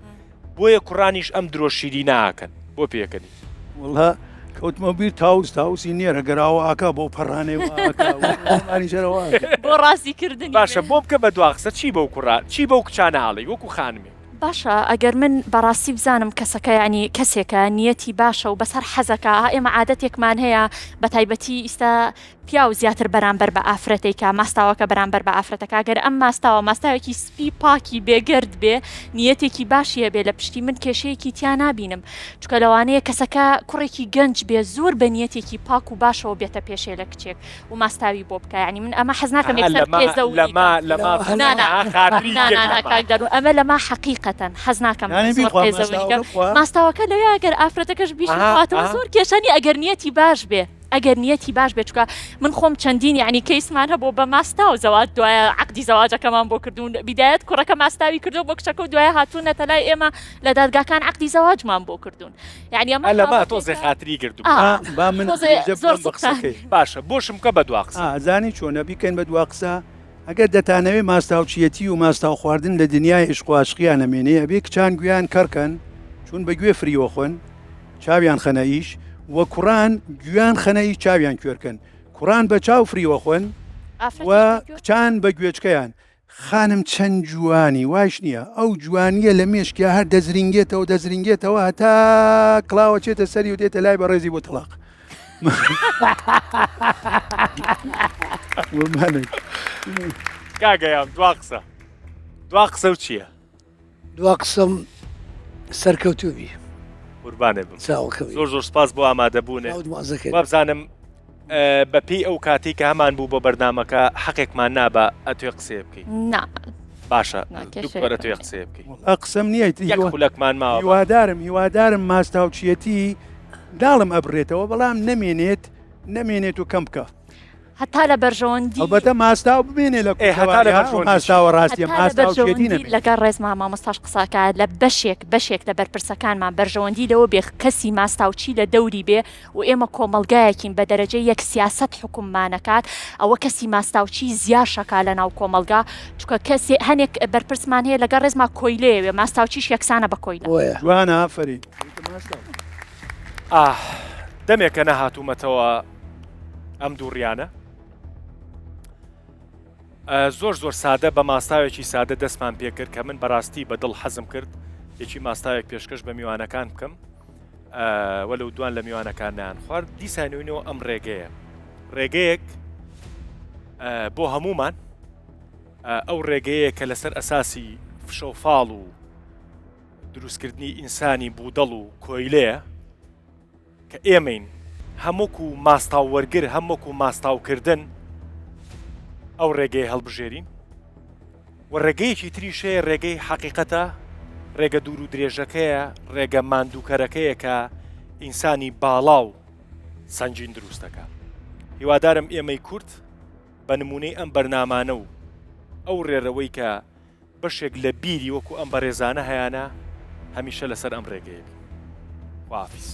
بۆیە کوڕانیش ئەم درۆ شیرینە ئاکەن بۆ پێکەنی. وەڵا کەوتمە بیر تاوس تاوسی نێرە گەراوە ئاکا بۆ پەڕانێ بۆ ڕازی کردنی باشە بۆ بکە بە دوا قسە چی بەو کوڕە چی بەو کچانە ئاڵێی وەکو خانمێک. باشە ئەگەر من بەڕاستی بزانم کەسەکە یانی کەسێکە نیەتی باشە و بەسەر حەزەکە ئێمە عادەتێکمان هەیە بەتایبەتی ئیستا. پیاو زیاتر بەرامبەر بە ئافرەتەی کا ماستاوەکە بەرامبەر بە ئافرەتەکە گەر ئەم ماستاوە ماستاوێکی سپی پاکی بێگەرد بێ نیەتێکی باشی هەبێ لە پشتی من کێشەیەکی تیا نابینم چونکە لەوانەیە کەسەکە کوڕێکی گەنج بێ زۆر بە نیەتێکی پاک و باشەوە بێتە پێشێ لە کچێک و ماستاوی بۆ بکا یانی من ئەمە حەز ناکەم یەکسەر قێزەونی لەما لەما نا نا نا نا نا کاک دەروون ئەمە لەما حەقیقەتەن حەز ناکەم یانی زۆر بیخوا قێزەونی کەم ماستاوەکە بخوا ماستاوەکە لەوێ ئەگەر ئافرەتەکەش بیشی ئەها بخواتەوە ئەها زۆر کێشە نیە ئەگەر نیەتی باش بێ ئەگەر نیەتی باش بێ چونکە من خۆم چەندین یعنی کەیسمان هەبوو بە ماستاو زەواج دوایە عەقدی زەواجەکەمان بۆ کردوون بیدایەت کوڕەکە ماستاوی کردو بۆ کچەکە و دوایە هاتوونەتە لای ئێمە لە دادگاکان عەقدی زەواجمان بۆ کردوون یعنی ئەمە لەما حاڵەتێکە تۆزێ خاتری گردم ئا با من تۆزێ درێژە زۆر بدەم بە سوختان قسەکەی باشە بۆشم بکە بە دوا قسە ئا زانی چۆنە بیکەین بە دوا قسە ئەگەر دەتانەوێ ماستاوچیەتی و ماستاو خواردن لە دنیای عیشق و عاشقیا نەمێنێ ئەبێ کچان گوێیان کەڕ کەن چون بە گوێ فریوە خۆن چاویان خەنە ئیش و کوڕان گویان خەنە ئیش چاویان کوێر کەن کوڕان بە چاو فریوە خۆن و ئافرەتیش بە گوێ کچان بە گوێچکەیان خانم چەند جوانی وایش نییە ئەو جوانیە لە مێشکیا هەر دەزرینگێتەوە دەزرینگێتەوە هەتا کڵاوە چێتە سەری و دێتە لای بەڕێزی بۆ تەڵاق قوربانت. کاکە یام دوا قسە دوا قسە و چییە؟ دوا قسەم سەرکەوتوو بی. قوربانت بم. چاوەکەم. زۆر زۆر سپاس بۆ ئامادەبوونت. چاوت مازەکەی. وابزانم بە پێی ئەو کاتەی کە هەمان بوو بۆ بەرنامەکە حەقێکمان نابا ئەتوێ قسەیە بکەی. نا. باشە نا دکتۆر کێشەیەکم ئەتوێ نییە. قسەیە بکەی. وەڵا قسەم نییە یەک هیوا خولەکمان ماوە با. هیوادارم هیوادارم ماستاوچیەتی ناڵم ئەبڕێتەوە بەڵام نەمێنێت نەمێنێت و کەم بکا. هەتا لە بەرژەوەندی. ئەڵبەتە ماستاو بمێنێ لە ئێ هەتا لە کوردەواری ها بەرژەوەندی چی؟ ماستاوە ڕاستیە هەتا لە ماستاو چێتی بەرژەوەندی نەمێنێ. لەگەڵ ڕێزما مامۆستاش قسەکا لە بەشێک بەشێک لە بەرپرسەکانمان بەرژەوەندی لەوە بێ کەسی ماستاوچی لە دەوری بێ و ئێمە کۆمەڵگایەکین بە دەرەجە یەک سیاسەت حوکممانەکات ئەوە کەسی ماستاوچی زیاشەکا لە ناو کۆمەڵگا چونکە کەسێ هەنێک بەرپرسمان هەیە لەگەڵ ڕێزما کۆیلەیەوێ ماستاوچیش یەکسانە بە کۆیلە. بۆیە. جوانە ئافەرین. ئاه دەمێکە نەهاتوومەتەوە ئەم دووڕیانە زۆر زۆر سادە بە ماستاوێکی سادە دەستمان پێکرد کە من بەڕاستی بە دڵ حەزم کرد یەکی ماستاوێک پێشکەش بە میوانەکان بکەم وەلو دوان لە میوانەکان نیان خوارد دیسانەوەینەوە ئەم ڕێگەیە ڕێگەیەک بۆ هەمومان ئەو ڕێگەیە کە لەسەر ئەساسی فشەفاڵ و دروستکردنی ئینسانی بودەڵ و کۆیلەیە کە ئێمەین هەم وەکو ماستاو وەرگر هەم وەکو ماستاوکردن ئەو ڕێگەیە هەڵبژێرین و ڕێگەیەکی تریش هەیە ڕێگەی حەقیقەتە ڕێگە دوور و درێژەکەیە ڕێگە ماندووکەرەکەیە کە ئینسانی باڵا و سەنگین دروست دەکات هیوادارم ئێمەی کورد بە نمونەی ئەم بەرنامانە و ئەو ڕێرەوەی کە بەشێک لە بیری وەکو ئەم بەڕێزانە هەیانە هەمیشە لەسەر ئەم ڕێگەیە بین. خواحافیز.